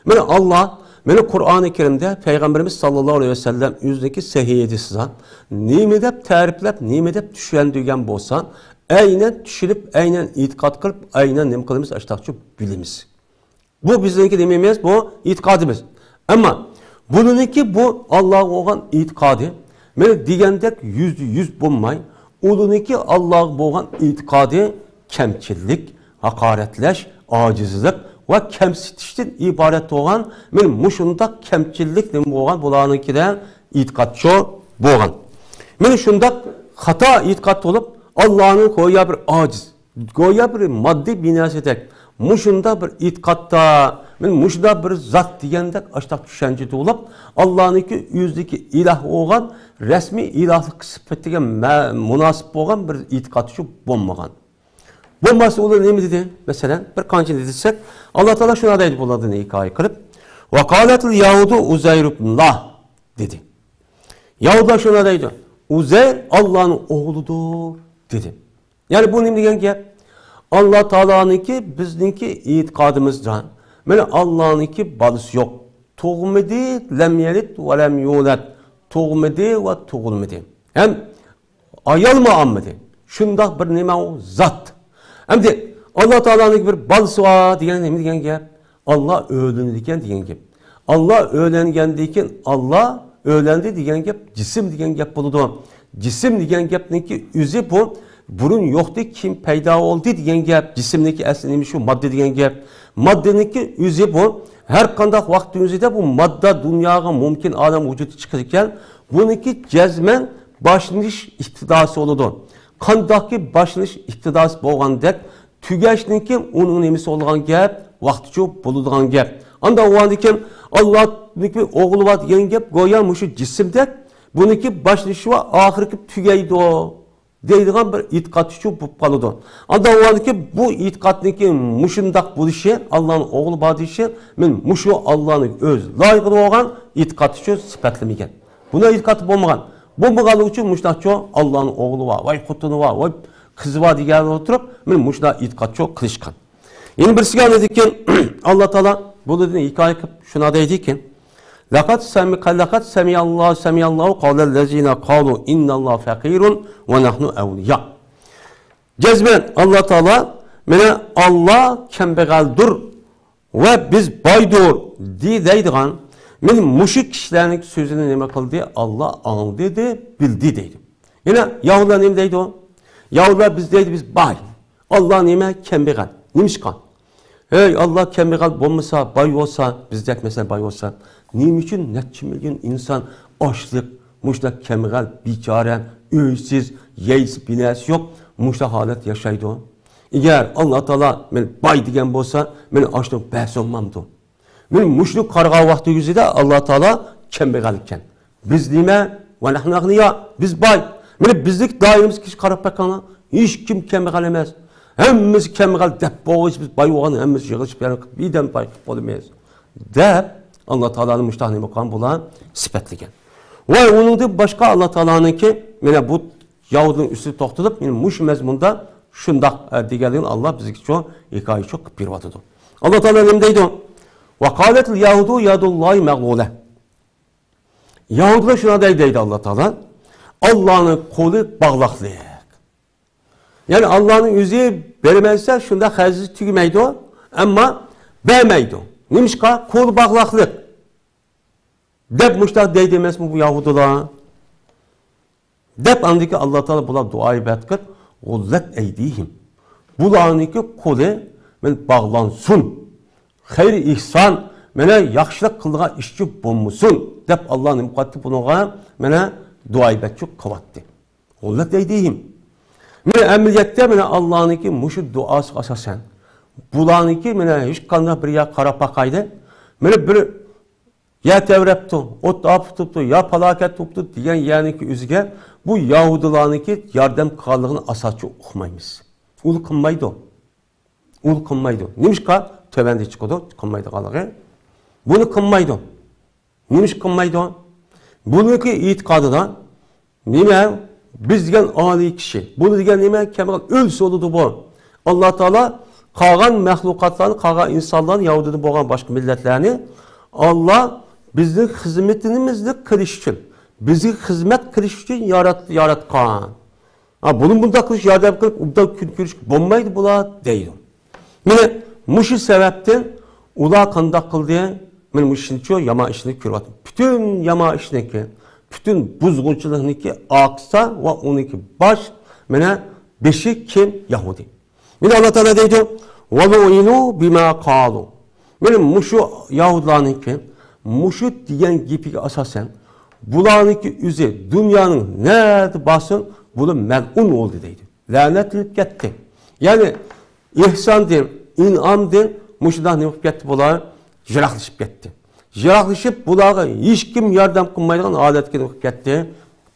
مانا ئاللا، مانا قۇرئانى كەرىمدە پەيغەمبىرىمىز ساللاللاھۇ ئەلەيھى ۋەسەللەم ئۆزىنىڭكى سەھىھ ھەدىسىدە نېمە دەپ تەرىپلەپ، نېمە دەپ چۈشەندۈرگەن بولسا، ئەينەن چۈشىنىپ، ئەينەن ئېتىقاد قىلىپ، ئەينەن نېمە قىلىمىز؟ ئاشتاقچۇ بىلىمىز. بۇ بىزنىڭكى نېمىمىز؟ بۇ ئېتىقادىمىز. ئەمما بۇنىڭكى بۇ ئاللاغا بولغان ئېتىقادى، مانا دېگەندەك يۈزدە يۈز بولماي، ئۇلىنىڭكى ئاللاغا بولغان ئېتىقادى كەمچىللىك، ھاقارەتلەش، ئاجىزلىق ۋە كەمسىتىشتىن ئىبارەت بولغان، مانا مۇشۇنداق كەمچىللىك نېمە بولغان؟ بۇلارنىڭكىدە ئېتىقادچۇ بولغان. مانا شۇنداق خاتا ئېتىقاد بولۇپ، ئاللانى گويا بىر ئاجىز، گويا بىر ماددىي بىر نەرسىدەك، مۇشۇنداق بىر ئېتىقادتا، مانا مۇشۇنداق بىر زات دېگەندەك ئاشتاق چۈشەنچە تۇغۇلۇپ، ئاللانىڭكى ئۆزىدىكى ئىلاھ بولغان، رەسمىي ئىلاھلىق سۈپىتىگە مە-، مۇناسىپ بولغان بىر ئېتىقادچۇ بولمىغان. بولماسا ئۇلار نېمە دېدى؟ مەسىلەن، بىر قانچىنى دېسەك، ئاللا تائالا شۇنداق دەيدۇ بۇلاردىن ھېكايە قىلىپ، «ۋەقالەتىل يەھۇدۇ ئۇزەيرۇبنىللا» دېدى. يەھۇدىيلار شۇنداق دەيدۇ، «ئۇزەير ئاللانىڭ ئوغلىدۇر» دېدى. يەنى بۇ نېمە دېگەن گەپ؟ ئاللا تائالانىڭكى، بىزنىڭكى ئېتىقادىمىزدا، مانا، ئاللانىڭكى بالىسى يوق. تۇغمىدى، لەم يەلىد ۋە لەم يۇلەد. تۇغمىدى ۋە تۇغۇلمىدى. ھەم ئايالمۇ ئالمىدى. شۇنداق بىر نېمە ئۇ زات. ئەمدى ئاللا تائالانىڭكى بىر بالىسى بار دېگەن نېمە دېگەن گەپ؟ ئاللا ئۆيلىنىدىكەن دېگەن گەپ. ئاللا ئۆيلەنگەندىن كېيىن ئاللا ئۆيلەندى دېگەن گەپ جىسىم دېگەن گەپ بولىدۇ. جىسىم دېگەن گەپنىڭكى ئۆزى بۇ بۇرۇن يوقتى، كېيىن پەيدا بولدى دېگەن گەپ. جىسىمنىڭكى ئەسلى نېمە؟ شۇ ماددا دېگەن گەپ. ماددىنىڭكى ئۆزى بۇ ھەر قانداق ۋاقىتنىڭ ئۆزىدە بۇ ماددا دۇنياغا مۇمكىن ئالەم ۋۇجۇدقا چىقىدىكەن. بۇنىڭكى جەزمەن باشلىنىش ئىپتىداسى بولىدۇ. قانداقكى باشلىنىش ئىپتىداسى بولغاندەك، تۈگەشنىڭكى ئۇنىڭ نېمىسى بولىدىغان گەپ، ۋاقتىچۇ بولىدىغان گەپ. ئاندا ئۇندىن كېيىن ئاللانىڭكى ئوغلى بار دېگەن گەپ گويا مۇشۇ جىسىمدەك، بۇنىڭكى باشلىنىشى ۋە ئاخىرى تۈگەيدۇ دەيدىغان بىر ئېتىقادچۇ بولۇپ قالىدۇ. ئاندا ئۇندىن كېيىن بۇ ئېتىقادنىڭكى مۇشۇنداق بولۇشى، ئاللانىڭ ئوغلى بار دېيىشى، مەن مۇشۇ ئاللانىڭ ئۆز لايىقىدا بولغان ئېتىقادچۇ سۈپەتلىمىگەن. بۇنداق ئېتىقاد بولمىغان. بولمىغانلىقى ئۈچۈن مۇشۇنداقچۇ ئاللانىڭ ئوغلى بار، ۋاي خوتۇنى بار، ۋاي قىزى بار دېگەن ئولتۇرۇپ، مەن مۇشۇنداق ئېتىقادچۇ قىلىشقان. يەنە بىرسىگە ئاندىن كېيىن ئاللا تائالا بۇ دېدى ھېكايە قىلىپ شۇنداق دەيدىكەن، لەقەد سەمى-، لەقەد سەمىئەللاھۇ، سەمىئەللاھۇ قەۋلەللەزىنە قالۇ ئىننەللاھە فەقىرۇن ۋە نەھنۇ ئەغنىيا. جەزمەن ئاللا تائالا، مانا ئاللا كەمبەغەلدۇر ۋە بىز بايدۇر دېيىدىغان، مانا مۇشۇ كىشىلەرنىڭ سۆزىنى نېمە قىلدى؟ ئاللا ئاڭلىدى، بىلدى دەيدۇ. يەنە يەھۇدىيلار نېمە دەيدۇ؟ يەھۇدىيلار بىز دەيدۇ، بىز باي. ئاللا نېمە؟ كەمبەغەل. نېمىشقا؟ ھەي، ئاللا كەمبەغەل بولمىسا، باي بولسا، بىزدەك مەسىلەن باي بولسا، نېمە ئۈچۈن نەچچە مىليون ئىنسان ئاچلىق، مۇشۇنداق كەمبەغەل، بىچارە، ئۆيسىز، يەيسى بىنەسى يوق، مۇشۇنداق ھالەتتە ياشايدۇ؟ ئەگەر ئاللا تائالا مەن باي دېگەن بولسا، مەن ئاشۇنى بەرسە بولمامدۇ؟ مەن مۇشۇنى قارىغان ۋاقتى يۈزىدە ئاللا تائالا كەمبەغەل ئىكەن. بىز نېمە؟ ۋە نەھنۇ ئەغنىيا، بىز باي. مانا بىزنىڭ دائىرىمىزگە قاراپ باققاندا، ھېچكىم كەمبەغەل ئەمەس. ھەممىسى كەمبەغەل دەپ بولغۇچە بىز باي بولغان، ھەممىمىز يىغىلىشىپ يەنە بىردەم باي قىلىپ بولىمىز، دەپ ئاللا تائالانى مۇشۇنداق نېمە قىلغان بۇلار سۈپەتلىگەن. ۋە ئۇنىڭدىن باشقا ئاللا تائالانىڭكى مانا بۇ يەھۇدىيلارنىڭ ئۈستىدە توختىلىپ، مانا مۇشۇ مەزمۇندا شۇنداق، ئە، دېگەنلىكىنى ئاللا بىزگە شۇ ھېكايە شۇ قىلىپ بېرىۋاتىدۇ. ئاللا تائالا نېمە دەيدۇ؟ «وقالت اليهود يد الله مغلولة». يەھۇدىيلار شۇنداق دەيدۇ، دەيدۇ ئاللا تائالا. ئاللانىڭ قولى باغلاقلىق. يەنى ئاللانىڭ ئۆزى بەرمەسە شۇنداق خەجلىك تۈگىمەيدۇ، ئەمما بەرمەيدۇ. نېمىشقا؟ قولى باغلاقلىق. دەپ مۇشۇنداق دەيدۇ ئەمەسمۇ بۇ يەھۇدىيلار؟ دەپ ئاندىن كېيىن ئاللا تائالا بۇلار دۇئا ئىبادەت قىلىپ، «غلت أيديهم». بۇلارنىڭكى قولى مانا باغلانسۇن. خەير ئېھسان، مانا ياخشىلىق قىلىدىغان ئىشچى بولمىسۇن، دەپ ئاللا نېمە قىلاتتى بۇنىڭغا؟ مانا دۇئا ئىبادەتچى قىلىۋاتتى. «غلت أيديهم». مانا ئەمەلىيەتتە مانا ئاللانىڭكى مۇشۇ دۇئاسىغا ئاساسەن، بۇلارنىڭكى مانا ھېچقانداق بىر يەرگە قاراپ باقايلى. مانا بىر يەر تەۋرەپتۇ، ئوت ئاپىتى تۇتۇپتۇ، يا پالاكەت بوپتۇ دېگەن يەرنىڭكى ئۆزىگە بۇ يەھۇدىيلارنىڭكى ياردەم قىلغانلىقىنى ئاساسچە ئۇقمايمىز. ئۇ قىلمايدۇ. ئۇ قىلمايدۇ. نېمىشقا؟ تۆۋەندە چىقىدۇ، قىلمايدىغانلىقى. بۇنى قىلمايدۇ. نېمىشقا قىلمايدۇ؟ بۇنىڭكى ئېتىقادىدا نېمە؟ بىز دېگەن ئالىي كىشى. بۇنى دېگەن نېمە؟ كەمبەغەل ئۆلسە بولىدۇ بۇ. ئاللا تائالا قالغان مەخلۇقاتلارنى، قالغان ئىنسانلارنى، يەھۇدىيدىن بولغان باشقا مىللەتلەرنى ئاللا بىزنىڭ خىزمىتىمىزنى قىلىش ئۈچۈن، بىزگە خىزمەت قىلىش ئۈچۈن يارات-، ياراتقان. ھا، بۇنى بۇنداق قىلىش، ياردەم قىلىپ، ئوبدان كۈن كۆرۈشكە بولمايدۇ بۇلار، دەيدۇ. مانا مۇشۇ سەۋەبتىن ئۇلار قانداق قىلدى؟ مانا مۇشۇنچە يامان ئىشنى كۆرۈۋاتىمىز. پۈتۈن يامان ئىشنىڭكى، پۈتۈن بۇزغۇنچىلىقنىڭكى ئارقىسى ۋە ئۇنىڭكى باش، مانا بېشى كىم؟ يەھۇدىي. مانا ئاللا تائالا دەيدۇ، «ولعنوا بما قالوا». مانا مۇشۇ يەھۇدىيلارنىڭكى مۇشۇ دېگەن گېپىگە ئاساسەن، بۇلارنىڭكى ئۆزى دۇنيانىڭ نەدە بارسۇن، بۇلار مەلئۇن بولدى دەيدۇ. لەنەتلىنىپ كەتتى. يەنى ئېھساندىن، ئىنئامدىن مۇشۇنداق نېمە قىلىپ كەتتى بۇلار؟ يىراقلىشىپ كەتتى. يىراقلىشىپ، بۇلارغا ھېچكىم ياردەم قىلمايدىغان ھالەتكە نېمە قىلىپ كەتتى؟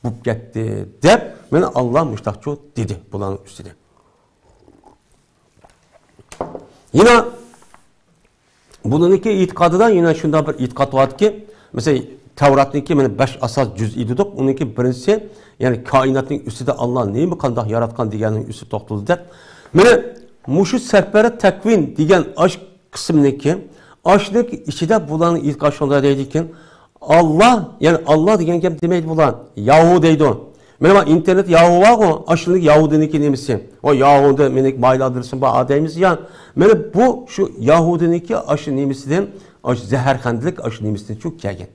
بولۇپ كەتتى، دەپ مانا ئاللا مۇشۇنداقچۇ دېدى بۇلارنىڭ ئۈستىدە. يەنە بۇلارنىڭكى ئېتىقادىدا يەنە شۇنداق بىر ئېتىقاد باركى، مەسىلەن، تەۋراتنىڭكى مانا بەش ئاساس جۈزئى دېدۇق، ئۇنىڭكى بىرىنچىسى، يەنى كائىناتنىڭ ئۈستىدە ئاللا نېمە قانداق ياراتقان دېگەننىڭ ئۈستىدە توختىلىدۇ دەپ. مانا مۇشۇ سەپەرە تەكۋىن دېگەن ئاش قىسىمنىڭكى، ئاشنىڭكى ئىچىدە بۇلارنىڭ ئېتىقادى شۇنداق دەيدىكەن، ئاللا، يەنى ئاللا دېگەن گەپ دېمەيدۇ بۇلار. ياھۇ دەيدۇ. مانا بۇ ئىنتېرنېت ياھۇ بارغۇ، ئاشۇندىكى ياھۇدىنىڭكى نېمىسى. ئۇ ياھۇدى مېنىڭكى مايلادرېسىم بار دەيمىز يا. مانا بۇ شۇ ياھۇدىنىڭكى ئاشۇ نېمىسىدىن، ئاشۇ زەھەرخەندىلىك ئاشۇ نېمىسىدىن شۇ كەلگەن.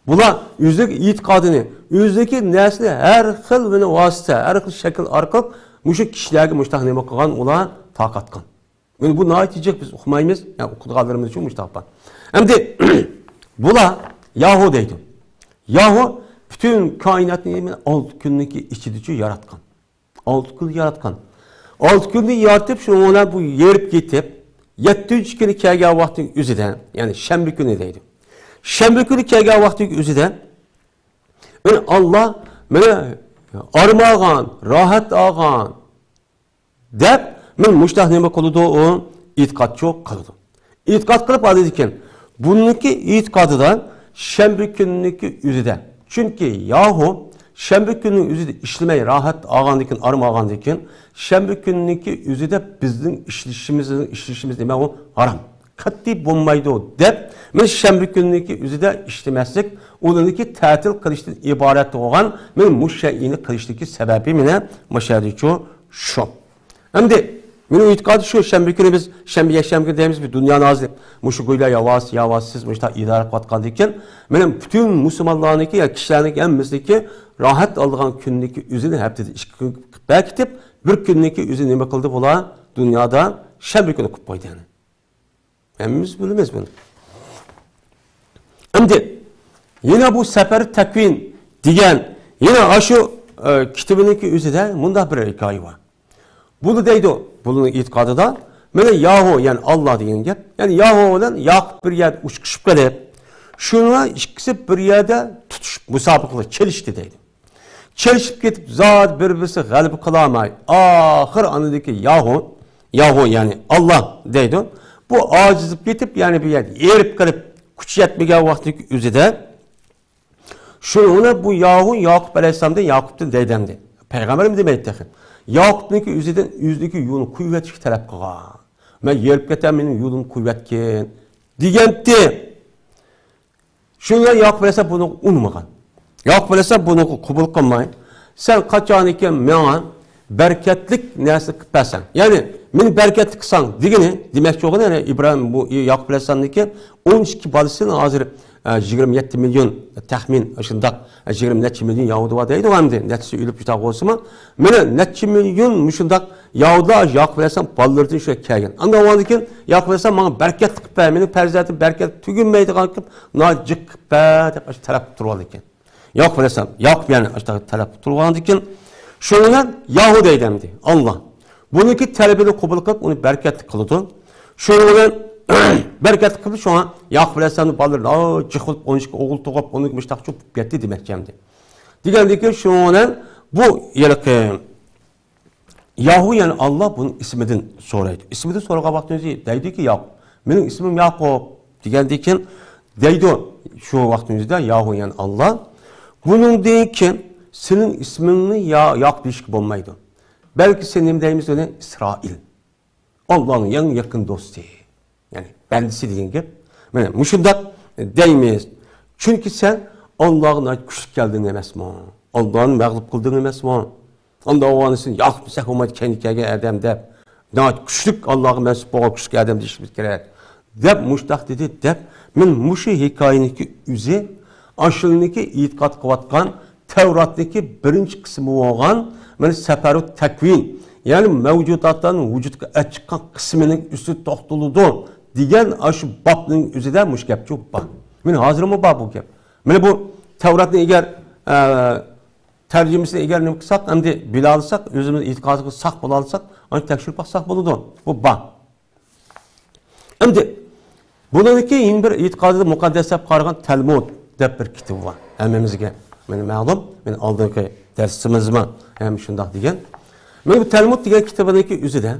بۇلار ئۆزلۈك ئېتىقادىنى، ئۆزلۈكى نەرسىنى ھەر خىل مانا ۋاسىتە، ھەر خىل شەكىل ئارقىلىق مۇشۇ كىشىلەرگە مۇشۇنداق نېمە قىلغان، ئۇلار تارقاتقان. مانا بۇ ناھايىتى جىق، بىز ئۇقمايمىز. يەنى ئۇقىدىغانلىرىمىز ئۈچۈن مۇشۇنداق بار. ئەمدى بۇلار ياھۇ دەيدۇ. ياھۇ پۈتۈن كائىناتنى مانا ئالتە كۈننىڭكى ئىچىدىچۇ ياراتقان. ئالتە كۈن ياراتقان. ئالتە كۈننى يارىتىپ، شۇنىڭ بىلەن بۇ يېرىپ كېتىپ، يەتتىنچى كۈنى كەلگەن ۋاقىتنىڭ ئۆزىدە، يەنى شەنبە كۈنى دەيدۇ. شەنبە كۈنى كەلگەن ۋاقىتنىڭ ئۆزىدە، مانا ئاللا مانا ئارام ئالغان، راھەت ئالغان، دەپ، مانا مۇشۇنداق نېمە قىلىدۇ ئۇ؟ ئېتىقادچۇ قىلىدۇ. ئېتىقاد قىلىپ ئالىدىكەن. بۇنىڭكى ئېتىقادىدا شەنبە كۈنىنىڭكى ئۆزىدە. چۈنكى ياھۇ شەنبە كۈنىنىڭ ئۆزىدە ئىشلىمەي، راھەت ئالغاندىكىن، ئارام ئالغاندىكىن، شەنبە كۈنىنىڭكى ئۆزىدە بىزنىڭ ئىشلىشىمىز، ئىشلىشىمىز نېمە ئۇ؟ ھارام. قەتئىي بولمايدۇ، دەپ، مانا شەنبە كۈنىنىڭكى ئۆزىدە ئىشلىمەسلىك، ئۇلىنىڭكى تەتىل قىلىشتىن ئىبارەت بولغان، مانا مۇشۇ شەيئىنى قىلىشتىكى سەۋەبى مانا مۇشۇ يەردىچۇ شۇ. ئەمدى مېنىڭ ئېتىقادىم شۇ، شەنبە كۈنى بىز، شەنبە، يەكشەنبە كۈنى دەيمىز، بىز دۇنيانى ھازىر مۇشۇ گويا ياۋاسى، ياۋاسىز مۇشۇنداق ئىدارە قىلىۋاتقاندىكىن، مېنىڭ پۈتۈن مۇسۇلمانلارنىڭكى يا كىشىلەرنىڭكى ھەممىسىنىڭكى راھەت ئالىدىغان كۈننىڭكى ئۆزىنى ھەپتىدە ئىككى كۈن بەركىتىپ، بىر كۈننىڭكى ئۆزىنى نېمە قىلدى بۇلار؟ دۇنيادا شەنبە كۈنى قىلىپ قويدى يەنى. ھەممىمىز بىلىمىز بۇنى. ئەمدى يەنە بۇ سەپەر تەكۋىن دېگەن يەنە ئاشۇ، ئە، كىتابىنىڭكى ئۆزىدە مۇنداق بىر ھېكايە بار. بۇنى دەيدۇ، بۇنىڭ ئېتىقادىدا، مانا ياھۇ، يەنى ئاللا دېگەن گەپ. يەنى ياھۇ بىلەن ياقۇپ بىر يەردە ئۇچۇشۇپ قېلىپ، شۇنىڭ ئىككىسى بىر يەردە تۇتۇشۇپ، مۇسابىقىلەر چېلىشتى دەيدۇ. چېلىشىپ كېتىپ، زادى بىر-بىرسى غەلىبە قىلالماي، ئاخىر ئاندىكى ياھۇ، ياھۇ يەنى ئاللا دەيدۇ. بۇ ئاجىزلىپ كېتىپ، يەنى بۇ يەردە ھېرىپ قېلىپ، كۈچى يەتمىگەن ۋاقتىدىكى ئۆزىدە، شۇنىڭ بىلەن بۇ ياھۇ ياقۇپ ئەلەيھىسسالامدىن، ياقۇپتىن دەيدۇ ئەمدى. پەيغەمبەرمۇ دېمەيدۇ تېخى. ياقۇپنىڭكى ئۆزىدىن، ئۆزىنىڭكى يولىنى قويۇۋېتىشكە تەلەپ قىلغان. مەن ھېرىپ كېتەم، مېنىڭ يولۇمنى قويۇۋەتكىن، دېگەنتى. شۇنىڭ بىلەن ياقۇپ ئەلەيھىسسالام بۇنى ئۇنىمىغان. ياقۇپ ئەلەيھىسسالام بۇنى قوبۇل قىلماي، سەن قاچانكى ماڭا بەرىكەتلىك نەرسىنى قىلىپ بەرسەڭ، يەنى مېنى بەرىكەتلىك قىلساڭ دېگىنى، دېمەكچى بولغىنى، يەنى ئىبراھىم، بۇ ياقۇپ ئەلەيھىسسالامنىڭكى ئون ئىككى بالىسىنى ھازىر، ئە، يىگىرمە يەتتە مىليون تەخمىن شۇنداق، ئە، يىگىرمە نەچچە مىليون ياھۇدى بار دەيدۇ ئەمدى، نەچچىسى ئۆلۈپ شۇنداق بولسىمۇ، مانا نەچچە مىليون مۇشۇنداق ياھۇدىلار ياقۇپ ئەلەيھىسسالام بالىلىرىدىن شۇ كەلگەن. ئاندىن ئاۋۋالدىن كېيىن ياقۇپ ئەلەيھىسسالام ماڭا بەرىكەتلىك قىلىپ بەر، مېنىڭ پەرزەنتىم بەرىكەت تۈگىمەيدىغان قىلىپ، ناھايىتى جىق قىلىپ بەر دەپ ئاشۇ تەلەپ تۇرۇۋالىدىكەن. ياقۇپ ئەلەيھىسسالام، ياقۇپ يەنى ئاشۇنداق تەلەپ تۇرغاندىكىن، شۇنىڭ بىلەن ياھۇ دەيدۇ ئەمدى، ئاللا. بۇنىڭكى تەلىپىنى قوبۇل قىلىپ، ئۇنى بەرىكەتلىك قىلىدۇ. شۇنىڭ بىلەن بەرىكەتلىك قىلىپ، شۇڭا ياقۇپ ئەلەيھىسسالامنىڭ بالىلىرى ناھايىتى جىق بولۇپ، ئون ئىككى ئوغۇل تۇغۇپ، ئۇنىڭ مۇشۇنداق چوپۇپ كەتتى دېمەكچى ئەمدى. دېگەندىكىن، شۇنىڭ بىلەن بۇ ھېلىقى ياھۇ، يەنى ئاللا بۇنىڭ ئىسمىدىن سورايدۇ. ئىسمىدىن سورىغان ۋاقتىنىڭ ئۆزى دەيدۇكى، ياقۇپ، مېنىڭ ئىسمىم ياقۇپ دېگەندىن كېيىن دەيدۇ، شۇ ۋاقىتنىڭ ئۆزىدە ياھۇ، يەنى ئاللا، بۇنىڭدىن كېيىن سېنىڭ ئىسمىڭنى يا-، ياقۇپ دېيىشكە بولمايدۇ. بەلكى سېنى نېمە دەيمىز، ئۇنى ئىسرائىل. ئاللانىڭ ئەڭ يېقىن دوستى. يەنى بەندىسى دېگەن گەپ. مانا مۇشۇنداق دەيمىز. چۈنكى سەن ئاللاغا ناھايىتى كۈچلۈك كەلدىڭ ئەمەسمۇ؟ ئاللانى مەغلۇپ قىلدىڭ ئەمەسمۇ؟ ئانداق بولغاندىن ياقۇپ دېسەك بولمايدۇ، كەينى كەلگەن ئادەم دەپ، ناھايىتى كۈچلۈك، ئاللاغا مەنسۇپ بولغان كۈچلۈك ئادەم دېيىشىمىز كېرەك، دەپ مۇشتاق دېدى، دەپ، مەن مۇشۇ ھېكايىنىڭكى ئۆزى ئاشۇنىڭكى ئېتىقاد قىلىۋاتقان تەۋراتنىڭكى بىرىنچى قىسمى بولغان، مانا، سەپەرۇ تەكۋىن، يەنى مەۋجۇداتلارنىڭ ۋۇجۇدقا ئەچىققان قىسمىنىڭ ئۈستىدە توختىلىدۇ دېگەن ئاشۇ بابنىڭ ئۆزىدە مۇشۇ گەپچۇ بار. مانا ھازىرمۇ بار بۇ گەپ. مانا بۇ تەۋراتنى ئەگەر، ئە، تەرجىمىسىنى ئەگەر نېمە قىلساق، ئەمدى بىلالىساق، ئۆزىمىز ئېتىقادىغا ساق بولالىساق، ئاندىن تەكشۈرۈپ باقساق بولىدۇ. بۇ بار. ئەمدى بۇنىڭدىكى يەنە بىر ئېتىقادى مۇقەددەس دەپ قارىغان تەلمۇد دەپ بىر كىتاب بار. ھەممىمىزگە مانا مەلۇم، مانا ئالدىنقى دەرسىمىزمۇ ھەم شۇنداق دېگەن. مانا بۇ تەلمۇد دېگەن كىتابىنىڭكى ئۆزىدە،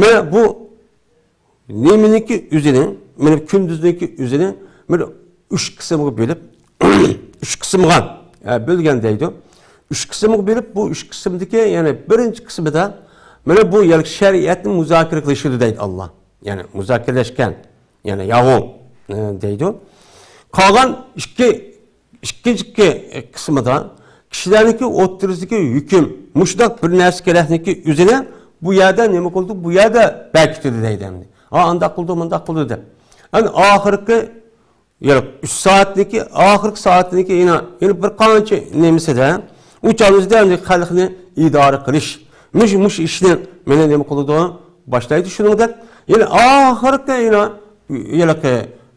مانا بۇ نېمىنىڭكى ئۆزىنى، مانا كۈندۈزنىڭكى ئۆزىنى بىر ئۈچ قىسىمغا بۆلۈپ، ئۈچ قىسىمغا، ئە، بۆلگەن دەيدۇ. ئۈچ قىسىمغا بۆلۈپ، بۇ ئۈچ قىسىمدىكى يەنى بىرىنچى قىسمىدا مانا بۇ يەنى شەرىئەتنى مۇزاكىرە قىلىشىدۇ دەيدۇ ئاللا. يەنى مۇزاكىرىلەشكەن، يەنى ياھۇ، ئە، دەيدۇ. قالغان ئىككى، ئىككىنچى قىسمىدا كىشىلەرنىڭكى ئوتتۇرىسىدىكى ھۆكۈم، مۇشۇنداق بىر نەرسە كېرەكنىكى ئۆزىنى بۇ يەردە نېمە قىلدى، بۇ يەردە بەكىتىدۇ دەيدۇ ئەمدى. ھا، ئانداق قىلدى، مۇنداق قىلدى دەپ. ئەنە ئاخىرقى يەنى ئۈچ سائەتنىڭكى، ئاخىرقى سائەتنىڭكى يەنە، يەنە بىر قانچە نېمىسىدە، ئۇ چاغدا ئەمدى خەلقنى ئىدارە قىلىش. مۇشۇ، مۇشۇ ئىشنى مانا نېمە قىلىدۇ، باشلايدۇ شۇنىڭدەك. يەنە ئاخىرقى يەنە، يەنە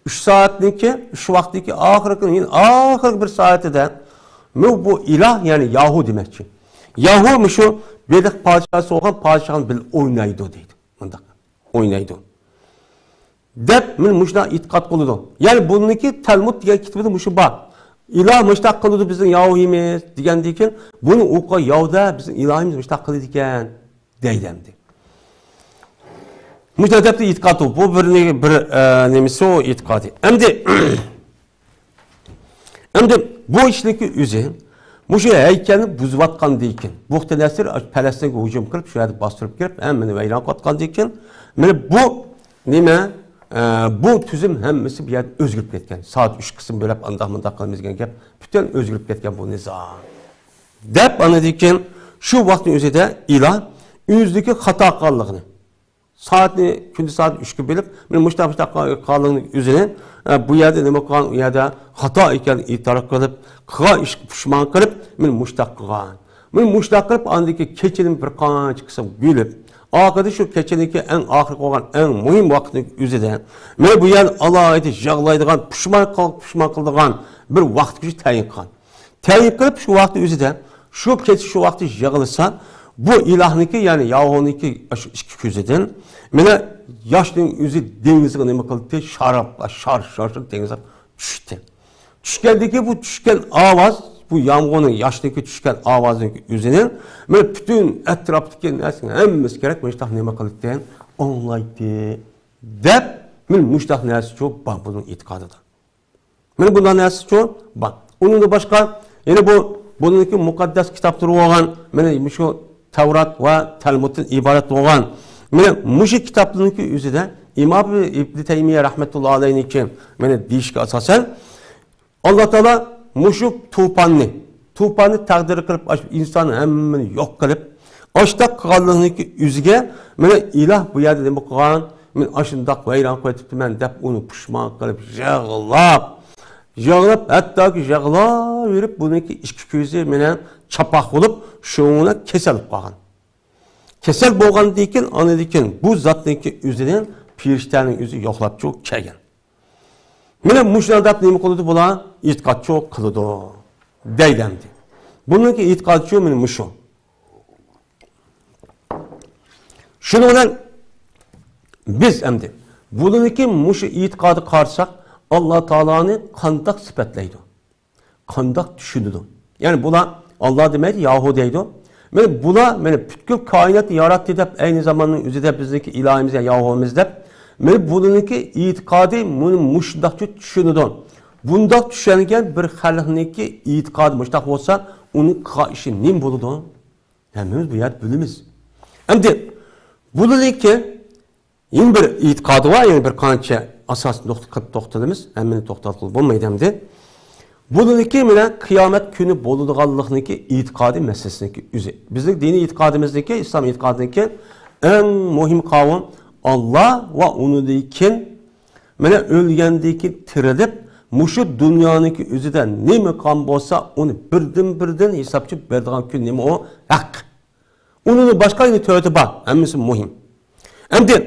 ئۈچ سائەتنىڭكى، ئۈچ ۋاقىتنىڭكى ئاخىرقى، يەنە ئاخىرقى بىر سائىتىدە مۇ-، بۇ ئىلاھ، يەنى ياھۇ دېمەكچى. ياھۇ مۇشۇ بېلىق پادىشاھى سولغان پادىشاھنى بىلەن ئوينايدۇ دەيدۇ. مۇنداق ئوينايدۇ دەپ، مانا مۇشۇنداق ئېتىقاد قىلىدۇ. يەنى بۇنىڭكى تەلمۇد دېگەن كىتابىدا مۇشۇ بار. ئىلاھ مۇشۇنداق قىلىدۇ بىزنىڭ ياھۇيىمىز دېگەندىن كېيىن، بۇنى ئوقۇغان ياھۇدا بىزنىڭ ئىلاھىمىز مۇشۇنداق قىلىدىكەن دەيدۇ ئەمدى. مۇشۇنداق دەپتۇ ئېتىقادى. بۇ بىرنى، بىر، ئە، نېمىسى ئۇ ئېتىقادى. ئەمدى ئەمدى بۇ ئىشنىڭكى ئۆزى، مۇشۇ ھەيكەلنى بۇزۇۋاتقاندىن كېيىن، بۇخت نەسر پەلەستىنگە ھۇجۇم قىلىپ، شۇ يەردە باستۇرۇپ كىرىپ، ھەممىنى ۋەيران قىلىۋاتقاندىن كېيىن، مانا بۇ نېمە، ئە، بۇ تۈزۈم ھەممىسى بۇ يەردە ئۆزگىرىپ كەتكەن. سائەت ئۈچ قىسىم بۆلۈپ، ئانداق مۇنداق قىلىمىز دېگەن گەپ پۈتۈن ئۆزگىرىپ كەتكەن بۇ نىزام. دەپ، ئاندىن كېيىن شۇ ۋاقىتنىڭ ئۆزىدە ئىلاھ ئۆزىدىكى خاتا قىلغانلىقىنى، سائەتنى، كۈندە سائەت ئۈچكە بۆلۈپ، مانا مۇشتاق، مۇشتاق قىلغانلىقىنى ئۆزىنى، ئە، بۇ يەردە نېمە قىلغان، ئۇ يەردە خاتا ئىكەنلىكىنى ئېتىراپ قىلىپ، قىلغان ئىشقا پۇشمان قىلىپ، مانا مۇشتاق قىلغان. مانا مۇشتاق قىلىپ، ئاندىن كېيىن كېچىنى بىر قانچە قىسىمغا بۆلۈپ، ئاخىرىدا شۇ كېچىنىڭكى ئەڭ ئاخىرقى بولغان، ئەڭ مۇھىم ۋاقىتنىڭ ئۆزىدە، مانا بۇ يەرنى ئالاھىدە يىغلايدىغان، پۇشمان قىل-، پۇشمان قىلىدىغان بىر ۋاقىت كۈچى تەيىن قىلغان. تەيىن قىلىپ، شۇ ۋاقىتتا ئۆزىدە، شۇ كېچە شۇ ۋاقىتتا يىغلىسا، بۇ ئىلاھنىڭكى، يەنى ياھۇنىڭكى شۇ ئىككى كۆزىدىن، مانا ياشنىڭ ئۆزى دېڭىزغا نېمە قىلدى؟ شاراب، شار، شار، شار دېڭىزغا چۈشتى. چۈشكەندىن كېيىن بۇ چۈشكەن ئاۋاز بۇ يامغۇرنىڭ ياشنىڭكى چۈشكەن ئاۋازىنىڭكى ئۆزىنى، مانا پۈتۈن ئەتراپتىكى نەرسىنىڭ ھەممىسى كېرەك مۇشۇنداق نېمە قىلىدىكەن، ئاڭلايتتى، دەپ، مانا مۇشۇنداق نەرسىچۇ بار بۇنىڭ ئېتىقادىدا. مانا بۇنداق نەرسىچۇ بار. ئۇنىڭدىن باشقا، يەنە بۇ، بۇنىڭكى مۇقەددەس كىتابتۇر بولغان، مانا مۇشۇ تەۋرات ۋە تەلمۇدتىن ئىبارەت بولغان، مانا مۇشۇ كىتابلارنىڭكى ئۆزىدە ئىمام ئىبن تەيمىيە رەھمەتۇللا ئەلەيھنىڭكى، مانا دېيىشىگە ئاساسەن، ئاللا تائالا مۇشۇ توپاننى، توپاننى تەقدىر قىلىپ، ئاشۇ ئىنساننى ھەممىنى يوق قىلىپ، ئاشۇنداق قىلغانلىقىنىڭكى ئۆزىگە، مانا ئىلاھ بۇ يەردە نېمە قىلغان، مەن ئاشۇنداق ۋەيران قىلىۋېتىپتىمەن دەپ، ئۇنى پۇشمان قىلىپ، يىغلاپ، يىغلاپ، ھەتتاكى يىغلاۋېرىپ، بۇنىڭكى ئىككى كۆزى مانا چاپاق بولۇپ، شۇنىڭ بىلەن كېسەل بولۇپ قالغان. كېسەل بولغاندىن كېيىن، ئاندىن كېيىن بۇ زاتنىڭكى ئۆزىنى پېرىشتەنىڭ ئۆزى يوقلاپچۇ كەلگەن. مانا مۇشۇنداق دەپ نېمە قىلىدۇ بۇلار؟ ئېتىقادچۇ قىلىدۇ دەيدۇ ئەمدى. بۇنىڭكى ئېتىقادىچۇ مانا مۇشۇ. شۇنىڭ بىلەن بىز ئەمدى بۇلارنىڭكى مۇشۇ ئېتىقادىغا قارىساق، ئاللا تائالانى قانداق سۈپەتلەيدۇ؟ قانداق چۈشىنىدۇ؟ يەنى بۇلار ئاللا دېمەيدۇ، ياھۇ دەيدۇ. مانا بۇلار مانا پۈتكۈل كائىناتنى ياراتتى دەپ، ئەينى زاماننىڭ ئۆزىدە بىزنىڭكى ئىلاھىمىز يا ياھۇمىز دەپ، مانا بۇلارنىڭكى ئېتىقادى مۇنى مۇشۇنداقچە چۈشىنىدۇ. بۇنداق چۈشەنگەن بىر خەلقنىڭكى ئېتىقادى مۇشۇنداق بولسا، ئۇنىڭ قىلغان ئىشى نېمە بولىدۇ؟ ھەممىمىز بۇ يەردە بىلىمىز. ئەمدى بۇلارنىڭكى يەنە بىر ئېتىقادى بار، يەنە بىر قانچە ئاساسىي نۇقتا قىلىپ توختىلىمىز. ھەممىنى توختاتقىلى بولمايدۇ ئەمدى. بۇنىڭكى مانا قىيامەت كۈنى بولىدىغانلىقنىڭكى ئېتىقادى مەسىلىسىنىڭكى ئۆزى. بىزنىڭ دىنىي ئېتىقادىمىزنىڭكى، ئىسلام ئېتىقادىنىڭكى ئەڭ مۇھىم قاۋۇن ئاللا ۋە ئۇنىڭدىن كېيىن مانا ئۆلگەندىن كېيىن تىرىلىپ، مۇشۇ دۇنيانىڭكى ئۆزىدە نېمە قىلغان بولسا، ئۇنى بىردىن-بىردىن ھېسابچى بېرىدىغان كۈن نېمە ئۇ؟ ھەق. ئۇنىڭدىن باشقا يەنە تۆتى بار، ھەممىسى مۇھىم. ئەمدى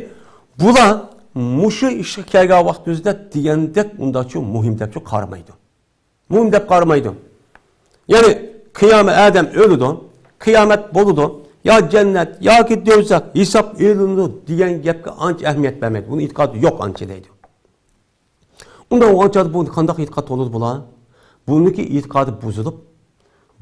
بۇلار مۇشۇ ئىشقا كەلگەن ۋاقىتنىڭ ئۆزىدە دېگەندەك ئۇنداقچۇ مۇھىم دەپچۇ قارىمايدۇ. مۇھىم دەپ قارىمايدۇ. يەنى قىيامەت، ئادەم ئۆلىدۇ، قىيامەت بولىدۇ، يا جەننەت ياكى دوزاخ ھېساب ئېلىنىدۇ دېگەن گەپكە ئانچە ئەھمىيەت بەرمەيدۇ. بۇنىڭ ئېتىقادى يوق ئانچە دەيدۇ. ئۇنداق بولغان چاغدا بۇ قانداق ئېتىقاد بولىدۇ بۇلار؟ بۇنىڭكى ئېتىقادى بۇزۇلۇپ،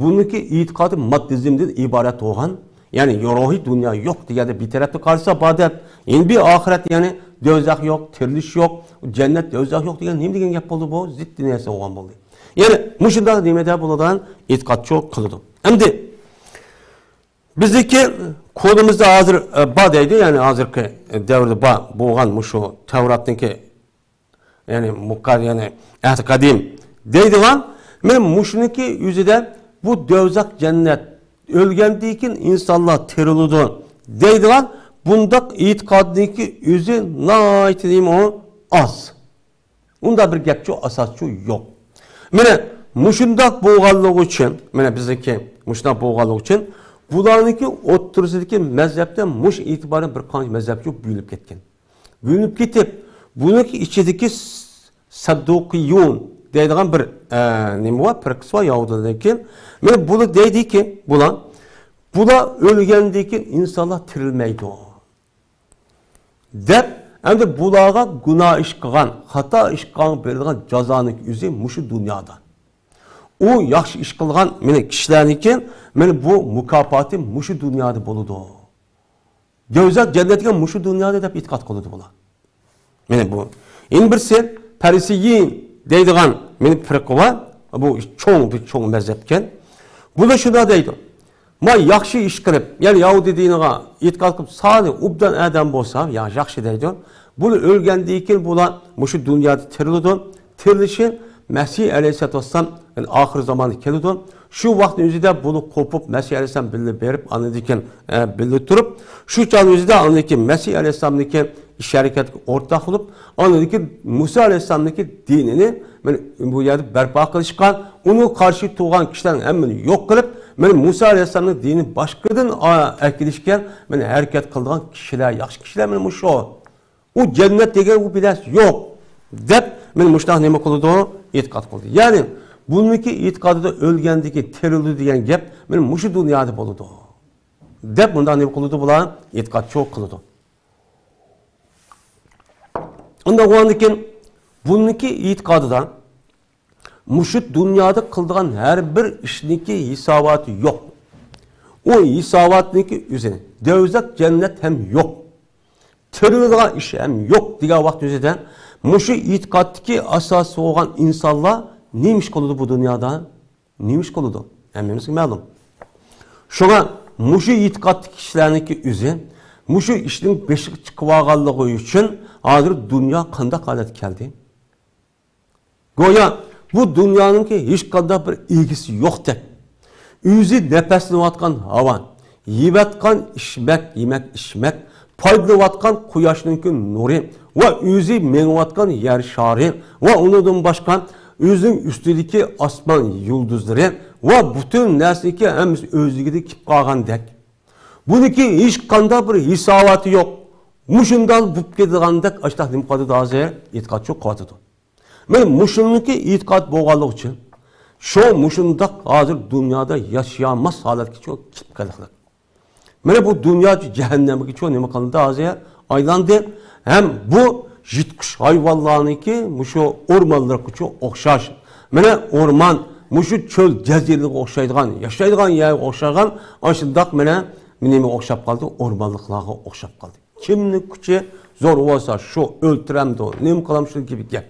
بۇنىڭكى ئېتىقادى ماددىزمدىن ئىبارەت بولغان، يەنى روھىي دۇنيا يوق دېگەندە بىر تەرەپتىن قارىسا بار دەپ، يەنە بىر ئاخىرەت، يەنى دوزاخ يوق، تىرىلىش يوق، جەننەت، دوزاخ يوق دېگەن نېمە دېگەن گەپ بولدى بۇ؟ زىددىي نەرسە بولغان بولدى. يەنى مۇشۇنداق نېمىدە بولىدىغان ئېتىقادچۇ قىلىدۇ. ئەمدى بىزنىڭكى قولىمىزدا ھازىر، ئە، بار دەيدۇ، يەنى ھازىرقى دەۋردە بار بولغان مۇشۇ تەۋراتنىڭكى يەنى مۇقەر-، يەنى ئەھدى قەدىم دەيدىغان، مانا مۇشۇنىڭكى ئۆزىدە بۇ دوزاخ جەننەت، ئۆلگەندىن كېيىن ئىنسانلار تىرىلىدۇ دەيدىغان بۇنداق ئېتىقادنىڭكى ئۆزى ناھايىتى نېمە ئۇ؟ ئاز. ئۇنداق بىر گەپچۇ، ئاساسچۇ يوق. مانا مۇشۇنداق بولغانلىقى ئۈچۈن، مانا بىزنىڭكى مۇشۇنداق بولغانلىقى ئۈچۈن بۇلارنىڭكى ئوتتۇرىسىدىكى مەزھەپتە مۇشۇ ئېتىبارەن بىر قانچە مەزھەپچۇ بۆلۈنۈپ كەتكەن. بۆلۈنۈپ كېتىپ، بۇنىڭكى ئىچىدىكى سەددۇقىيۇن دەيدىغان بىر، ئە، نېمە بار، پىرقىسى بار يەھۇدىيلاردىن كېيىن. مانا بۇلار دەيدىكى، بۇلار، بۇلار ئۆلگەندىن كېيىن ئىنسانلار تىرىلمەيدۇ دەپ، ئەمدى بۇلارغا گۇناھ ئىش قىلغان، خاتا ئىش قىلغان بېرىدىغان جازانىڭ ئۆزى مۇشۇ دۇنيادا. ئۇ ياخشى ئىش قىلغان مانا كىشىلەرنىڭكى مانا بۇ مۇكاپاتى مۇشۇ دۇنيادا بولىدۇ. دوزاخ، جەننەت دېگەن مۇشۇ دۇنيادا دەپ ئېتىقاد قىلىدۇ بۇلار. مانا بۇ. يەنە بىرسى پەرىسىيين دەيدىغان مانا پىرقە بار. بۇ چوڭ، بىر چوڭ مەزھەپكەن. بۇلار شۇنداق دەيدۇ. ما ياخشى ئىش قىلىپ، يەنى يەھۇدىي دىنىغا ئېتىقاد قىلىپ، سالىھ، ئوبدان ئادەم بولسا، يا ياخشى دەيدۇ. بۇلار ئۆلگەندىن كېيىن بۇلار مۇشۇ دۇنيادا تىرىلىدۇ. تىرىلىشى مەسىھ ئەلەيھىسسالاتۇ ۋەسسالام، يەنى ئاخىر زاماندا كېلىدۇ. شۇ ۋاقىتنىڭ ئۆزىدە بۇلار قوپۇپ، مەسىھ ئەلەيھىسسالام بىللە بېرىپ، ئاندىن كېيىن، ئە، بىللە تۇرۇپ، شۇ چاغنىڭ ئۆزىدە ئاندىن كېيىن مەسىھ ئەلەيھىسسالامنىڭكى ئىش ھەرىكەتكە ئورتاق بولۇپ، ئاندىن كېيىن مۇسا ئەلەيھىسسالامنىڭكى دىنىنى مانا بۇ يەردە بەرپا قىلىشقا، ئۇنىڭغا قارشى تۇرغان كىشىلەرنىڭ ھەممىنى يوق قىلىپ، مانا مۇسا ئەلەيھىسسالامنىڭ دىنىنى باشقىدىن، ئا، ئەكېلىشكە مانا ھەرىكەت قىلىدىغان كىشىلەر، ياخشى كىشىلەر مانا مۇشۇ. ئۇ جەننەت دېگەن ئۇ بىر نەرسە يوق دەپ، مانا مۇشۇنداق نېمە قىلىدۇ؟ ئېتىقاد قىلىدۇ. يەنى بۇنىڭكى ئېتىقادىدا ئۆلگەندىن كېيىن تىرىلىدۇ دېگەن گەپ مانا مۇشۇ دۇنيادا بولىدۇ دەپ، مۇنداق نېمە قىلىدۇ بۇلار؟ ئېتىقادچۇ قىلىدۇ. ئۇنداق بولغاندىن كېيىن بۇنىڭكى ئېتىقادىدا مۇشۇ دۇنيادا قىلىدىغان ھەر بىر ئىشنىڭكى ھېساباتى يوق. ئۇ ھېساباتنىڭكى ئۆزى، دوزاخ، جەننەت ھەم يوق. تىرىلىدىغان ئىش ھەم يوق دېگەن ۋاقىت ئۆزىدە، مۇشۇ ئېتىقادتىكى ئاساسى بولغان ئىنسانلار نېمە ئىش قىلىدۇ بۇ دۇنيادا؟ نېمە ئىش قىلىدۇ؟ ھەممىمىزگە مەلۇم. شۇڭا مۇشۇ ئېتىقادتىكى كىشىلەرنىڭكى ئۆزى مۇشۇ ئىشنىڭ بېشىغا چىقىۋالغانلىقى ئۈچۈن ھازىر دۇنيا قانداق ھالەتكە كەلدى؟ گويا بۇ دۇنيانىڭكى ھېچقانداق بىر ئىگىسى يوقتەك، ئۆزى نەپەسلىنىۋاتقان ھاۋا، يەۋاتقان ئىچمەك، يېمەك ئىچمەك، پايدىلىنىۋاتقان قۇياشنىڭكى نۇرى ۋە ئۆزى مېڭىۋاتقان يەر شارى ۋە ئۇنىڭدىن باشقا ئۆزىنىڭ ئۈستىدىكى ئاسمان يۇلدۇزلىرى ۋە پۈتۈن نەرسىنىڭكى ھەممىسى ئۆزلۈكىدىن كېلىپ قالغاندەك. بۇنىڭكى ھېچقانداق بىر ھېساباتى يوق. مۇشۇنداق بولۇپ كېتىدىغاندەك ئاشتاق نېمە قىلىۋاتىدۇ ھازىر؟ ئېتىقاد شۇ قىلىۋاتىدۇ. مانا مۇشۇنىڭكى ئېتىقاد بولغانلىقى ئۈچۈن شۇ مۇشۇنداق ھازىر دۇنيادا ياشىيالماس ھالەتكىچۇ كېلىپ قالدۇق. مانا بۇ دۇنيا جەھەننەمگىچۇ نېمە قىلدى ھازىر؟ ئايلاندى. ھەم بۇ يىرتقۇچ ھايۋانلارنىڭكى مۇشۇ ئورمانلىرىغىچۇ ئوخشاش. مانا ئورمان، مۇشۇ چۆل جەزىرىلىرىگە ئوخشايدىغان، ياشايدىغان يەرگە ئوخشىغان، ئاشۇنداق مانا نېمىگە ئوخشاپ قالدى؟ ئورمانلىقلارغا ئوخشاپ قالدى. كىمنىڭ كۈچى زور بولسا، شۇ ئۆلتۈرەمدۇ، نېمە قىلام، شۇ گېپى گەپ.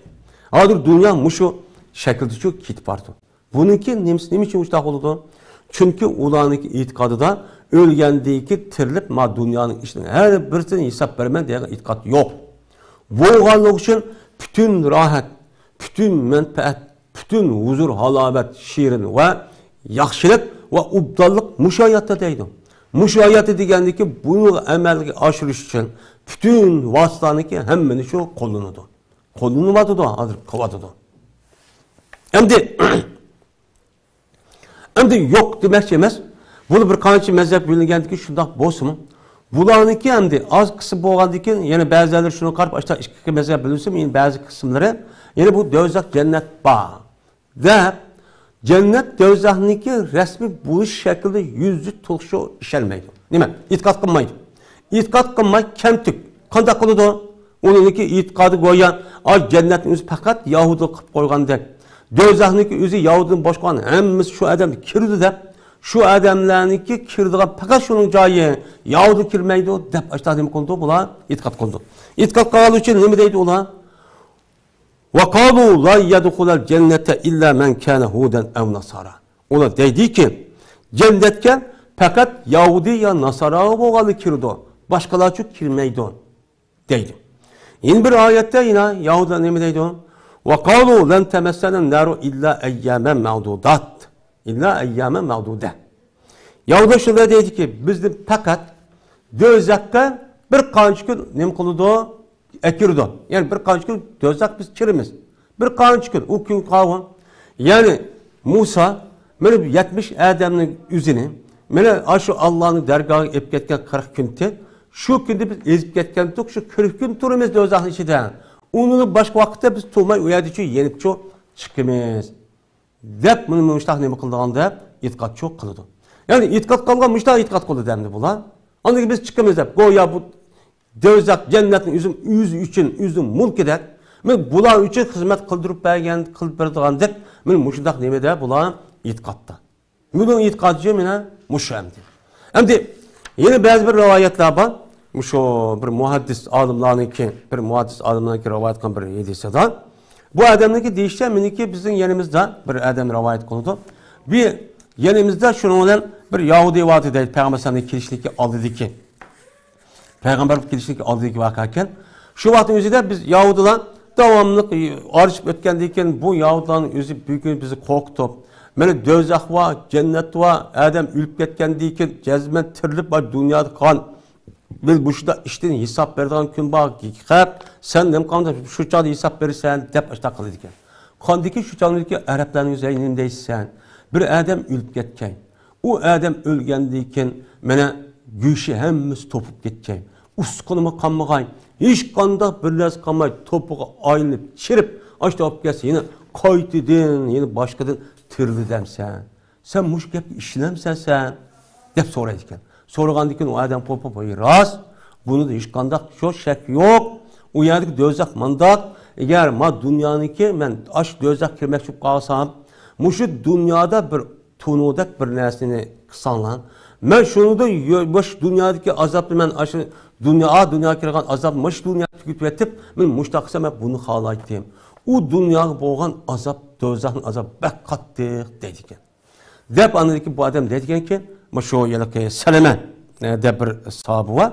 ھازىر دۇنيا مۇشۇ شەكىلدىچۇ كېتىپ بارىدۇ. بۇنىڭكى نېمىسى، نېمە ئۈچۈن مۇشۇنداق بولىدۇ؟ چۈنكى ئۇلارنىڭكى ئېتىقادىدا ئۆلگەندىن كېيىن تىرىلىپ، ما دۇنيانىڭ ئىشىنىڭ ھەر بىرسىدىن ھېساب بېرىمەن دېگەن ئېتىقاد يوق. بولغانلىقى ئۈچۈن پۈتۈن راھەت، پۈتۈن مەنپەئەت، پۈتۈن ھۇزۇر، ھالاۋەت، شېرىن ۋە ياخشىلىق ۋە ئوبدانلىق مۇشۇ ھاياتتا دەيدۇ. مۇشۇ ھاياتتا دېگەندىكى بۇنى ئەمەلگە ئاشۇرۇش ئۈچۈن پۈتۈن ۋاسىتىلەرنىڭكى ھەممىنى شۇ قوللىنىدۇ. قوللىنىۋاتىدۇ، ھازىر قىلىۋاتىدۇ. ئەمدى، ئەمدى يوق دېمەكچى ئەمەس. بۇنى بىر قانچە مەزھەپ بۆلۈنگەندىكىن شۇنداق بولسىمۇ، بۇلارنىڭكى ئەمدى ئاز قىسىم بولغاندىكىن، يەنە بەزىلەر شۇنىڭغا قاراپ، ئاشتا ئىككى مەزھەپ بۆلۈنسىمۇ، يەنە بەزى قىسىملىرى، يەنە بۇ دوزاخ، جەننەت بار دەپ، جەننەت، دوزاخنىڭكى رەسمىي بولۇش شەكلىدە يۈزى تولۇقچە ئىشەنمەيدۇ. نېمە؟ ئېتىقاد قىلمايدۇ. ئېتىقاد قىلماي، كەمتۈك. قانداق قىلىدۇ؟ ئۇنىڭكى ئېتىقادى گويا، ئاي، جەننەتنى ئۆزى پەقەت يەھۇدىيلار قىلىپ قويغاندەك، دوزاخنىڭكى ئۆزى يەھۇدىيدىن باشقا ھەممىسى شۇ ئادەمگە كىرىدۇ دەپ، شۇ ئادەملەرنىڭكى كىرىدىغان پەقەت شۇنىڭ جايى، يەھۇدىي كىرمەيدۇ دەپ، ئاشۇنداق نېمە قىلىدۇ؟ بۇلار ئېتىقاد قىلىدۇ. ئېتىقاد قىلغانلىقى ئۈچۈن نېمە دەيدۇ ئۇلار؟ وقالوا لن يدخل الجنة إلا من كان هودا أو نصارى. ئۇلار دەيدىكى، جەننەتكە پەقەت يەھۇدىي يا ناسارا بولغانلار كىرىدۇ، باشقىلارچۇ كىرمەيدۇ، دەيدۇ. يەنە بىر ئايەتتە يەنە يەھۇدىيلار نېمە دەيدۇ؟ وقالوا لن تمسنا النار إلا أياما معدودات. إلا أياما معدودة. يەھۇدىيلار شۇنداق دەيدىكى، بىزنى پەقەت دوزاخقا بىر قانچە كۈن نېمە قىلىدۇ؟ ئەكىرىدۇ. يەنى بىر قانچە كۈن دوزاخ بىز كىرىمىز. بىر قانچە كۈن، ئۇ كۈن قالغان. يەنى مۇسا مانا يەتمىش ئادەمنىڭ ئۆزىنى، مانا ئاشۇ ئاللانىڭ دەرگاھىغا ئېلىپ كەتكەن قىرىق كۈنتى، شۇ كۈندە بىز ئېزىپ كەتكەنتۇق، شۇ قىرىق كۈن تۇرىمىز دوزاخنىڭ ئىچىدە. ئۇنىڭدىن باشقا ۋاقىتتا بىز تۇرماي ئۇ يەردىچۇ يېنىپچۇ چىقىمىز. دەپ، بۇنى مۇشتاق نېمە قىلىدىغان دەپ ئېتىقادچۇ قىلىدۇ. يەنى ئېتىقاد قىلغان مۇشتاق ئېتىقاد قىلىدۇ ئەمدى بۇلار. ئاندىن كېيىن بىز چىقىمىز دەپ، گويا بۇ دوزاخ، جەننەتنىڭ ئۆزى، ئۆزى ئۈچۈن، ئۆزىنىڭ مۈلكىدەك، مانا بۇلار ئۈچۈن خىزمەت قىلدۇرۇپ بەرگەن، قىلىپ بېرىدىغاندەك، مانا مۇشۇنداق نېمىدە بۇلار ئېتىقادتا. بۇنىڭ ئېتىقادى مانا مۇشۇ ئەمدى. ئەمدى يەنە بەزى بىر رىۋايەتلەر بار. مۇشۇ بىر مۇھەددىس ئالىملارنىڭكى، بىر مۇھەددىس ئالىملارنىڭكى رىۋايەت قىلغان بىر ھەدىسىدە. بۇ ئادەمنىڭكى دېيىشىچە، مېنىڭكى بىزنىڭ يېنىمىزدا بىر ئادەم رىۋايەت قىلىدۇ. بىر يېنىمىزدا شۇنىڭ بىلەن بىر يەھۇدىي بار ئىدى دەيدۇ، پەيغەمبەر ئەلەيھىسسالامنىڭ كېلىشلىكى ئالدىدىكى. پەيغەمبەر كېلىشلىك ئالدىدىكى ۋەقە ئىكەن. شۇ ۋاقىتنىڭ ئۆزىدە بىز يەھۇدىيلار داۋاملىق ئارىلىشىپ ئۆتكەندىن كېيىن، بۇ يەھۇدىيلارنىڭ ئۆزى بۈگۈن بىزنى قورقۇتۇپ، مانا دوزاخ بار، جەننەت بار، ئادەم ئۆلۈپ كەتكەندىن كېيىن جەزمەن تىرىلىپ، بار دۇنيادا قالغان، بىز مۇشۇنداق ئىشتىن ھېساب بېرىدىغان كۈن بار، خەق، سەن نېمە قىلغاندا شۇ چاغدا ھېساب بېرىسەن دەپ ئاشۇنداق قىلىدىكەن. قاندىكى شۇ چاغدىكى ئەرەبلەرنىڭ ئۆزى نېمە دەيسەن؟ بىر ئادەم ئۆلۈپ كەتكەن. ئۇ ئادەم ئۆلگەندىن كېيىن، مانا، گۆشى ھەممىسى توپۇپ كەتكەن. ئۇستىخىنىمۇ قالمىغان. ھېچقانداق بىر نەرسە قالماي، توپىغا ئايلىنىپ، چىرىپ، ئاشۇنداق بولۇپ كەتسە، يەنە قايتىدىن، يەنە باشقىدىن تىرىلىدەمسەن؟ سەن مۇشۇ گەپكە ئىشىنەمسەن سەن؟ دەپ سورايدىكەن. سورىغاندىن كېيىن ئۇ ئادەم قورقۇپ، ۋاي راست، بۇنىڭدا ھېچقانداق شۇ شەك يوق. ئۇ يەردىكى دوزاخ مانداق، ئەگەر ما دۇنيانىڭكى مەن ئاشۇ دوزاخقا كىرمەكچى بولۇپ قالسام، مۇشۇ دۇنيادا بىر تونۇدەك بىر نەرسىنى قىلساڭلار، مەن شۇنىڭدىن يو-، مۇشۇ دۇنيادىكى ئازابنى مەن ئاشۇ دۇنيا، دۇنياغا كىرگەن ئازابنى مۇشۇ دۇنيادا تۈگىتىۋېتىپ، مەن مۇشۇنداق قىلسام، مەن بۇنى خالايتتىم. ئۇ دۇنياغا بولغان ئازاب، دوزاخنىڭ ئازابى بەك قاتتىق دەيدىكەن. دەپ ئاندىن كېيىن بۇ ئادەم دەيدىكەنكى، مۇشۇ ھېلىقى سەلەمە، ئە، دەپ بىر ساھابە بار.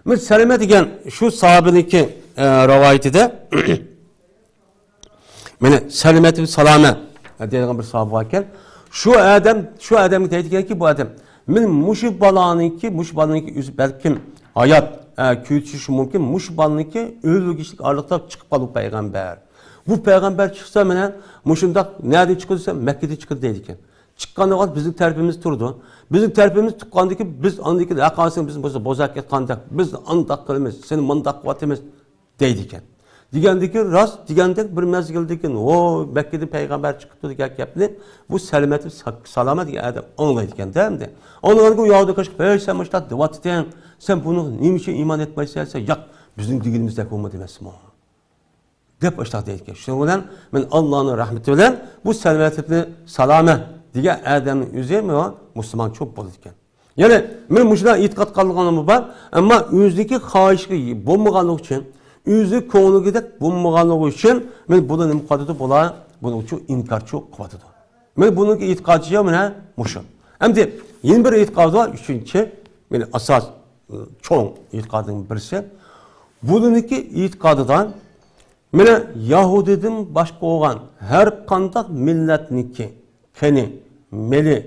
مۇشۇ سەلەمە دېگەن شۇ ساھابىنىڭكى، ئە، رىۋايىتىدە، مانا سەلەمەتۇ سالامە دەيدىغان بىر ساھابە بار ئىكەن. شۇ ئادەم، شۇ ئادەمگە دەيدىكەنكى، بۇ ئادەم، مەن مۇشۇ بالانىڭكى، مۇشۇ بالىنىڭكى ئۆزى بەلكىم ھايات، ئە، كۆزى چۈشۈشى مۇمكىن، مۇشۇ بالىنىڭكى ئۆلگۈچىلىك ئارىلىقتا چىقىپ قالىدۇ پەيغەمبەر. بۇ پەيغەمبەر چىقسا، مانا مۇشۇنداق نەدىن چىقىدۇ دېسە، مەككىدىن چىقىدۇ دەيدىكەن. چىققاندا بىزنىڭ تەرىپىمىزدە تۇرىدۇ. بىزنىڭ تەرىپىمىزدە تۇرغاندىن كېيىن بىز ئاندىن كېيىن ھەققاسىڭ بىز بولسا بوزاپ كەتكەندەك، بىز ئانداق قىلىمىز، سېنى مۇنداق قىلىۋاتىمىز دەيدىكەن. دېگەندىكىن راست، دېگەندەك بىر مەزگىلدىن كېيىن، ھو، مەككىدىن پەيغەمبەر چىقىپتۇ دېگەن گەپنى بۇ سەلەمەتۇ سا-، سالامە دېگەن ئادەم ئاڭلايدىكەن-دە ئەمدى. ئاڭلىغاندىن كېيىن ياھۇدىي قېچىپ، ھەي، سەن مۇشۇنداق دەۋاتىتىڭ، سەن بۇنىڭغا نېمە ئۈچۈن ئىمان ئېيتمايسەن دېسە، ياق، بىزنىڭ دېگىنىمىزدەك بولمىدى ئەمەسمۇ. دەپ ئاشۇنداق دەيدىكەن. شۇنىڭ بىلەن مەن ئاللانىڭ رەھمىتى بىلەن بۇ سەلەمەتۇ سالامە دېگەن ئادەمنىڭ ئۆزى مۇسۇلمان چوپ بولىدىكەن. يەنى مەن مۇشۇنداق ئېتىقاد قىلغانلىرىمۇ بار، ئەمما ئۆزىنىڭكى خاھىشىغا بولمىغانلىقى ئۈچۈن، ئۆزى كۆڭلىگىدەك بولمىغانلىقى ئۈچۈن مەن بۇنى نېمە قىلىۋاتىدۇ، بۇلار بۇنىڭ ئۈچۈن ئىنكارچى قىلىۋاتىدۇ. مەن بۇنىڭكى ئېتىقادى مانا مۇشۇ. ئەمدى يەنە بىر ئېتىقاد بار، ئۈچىنچى، مەن ئاساس، چوڭ ئېتىقادنىڭ بىرسى. بۇنىڭكى ئېتىقادىدا مانا يەھۇدىيدىن باشقا بولغان ھەر قانداق مىللەتنىڭكى قېنى، مېلى،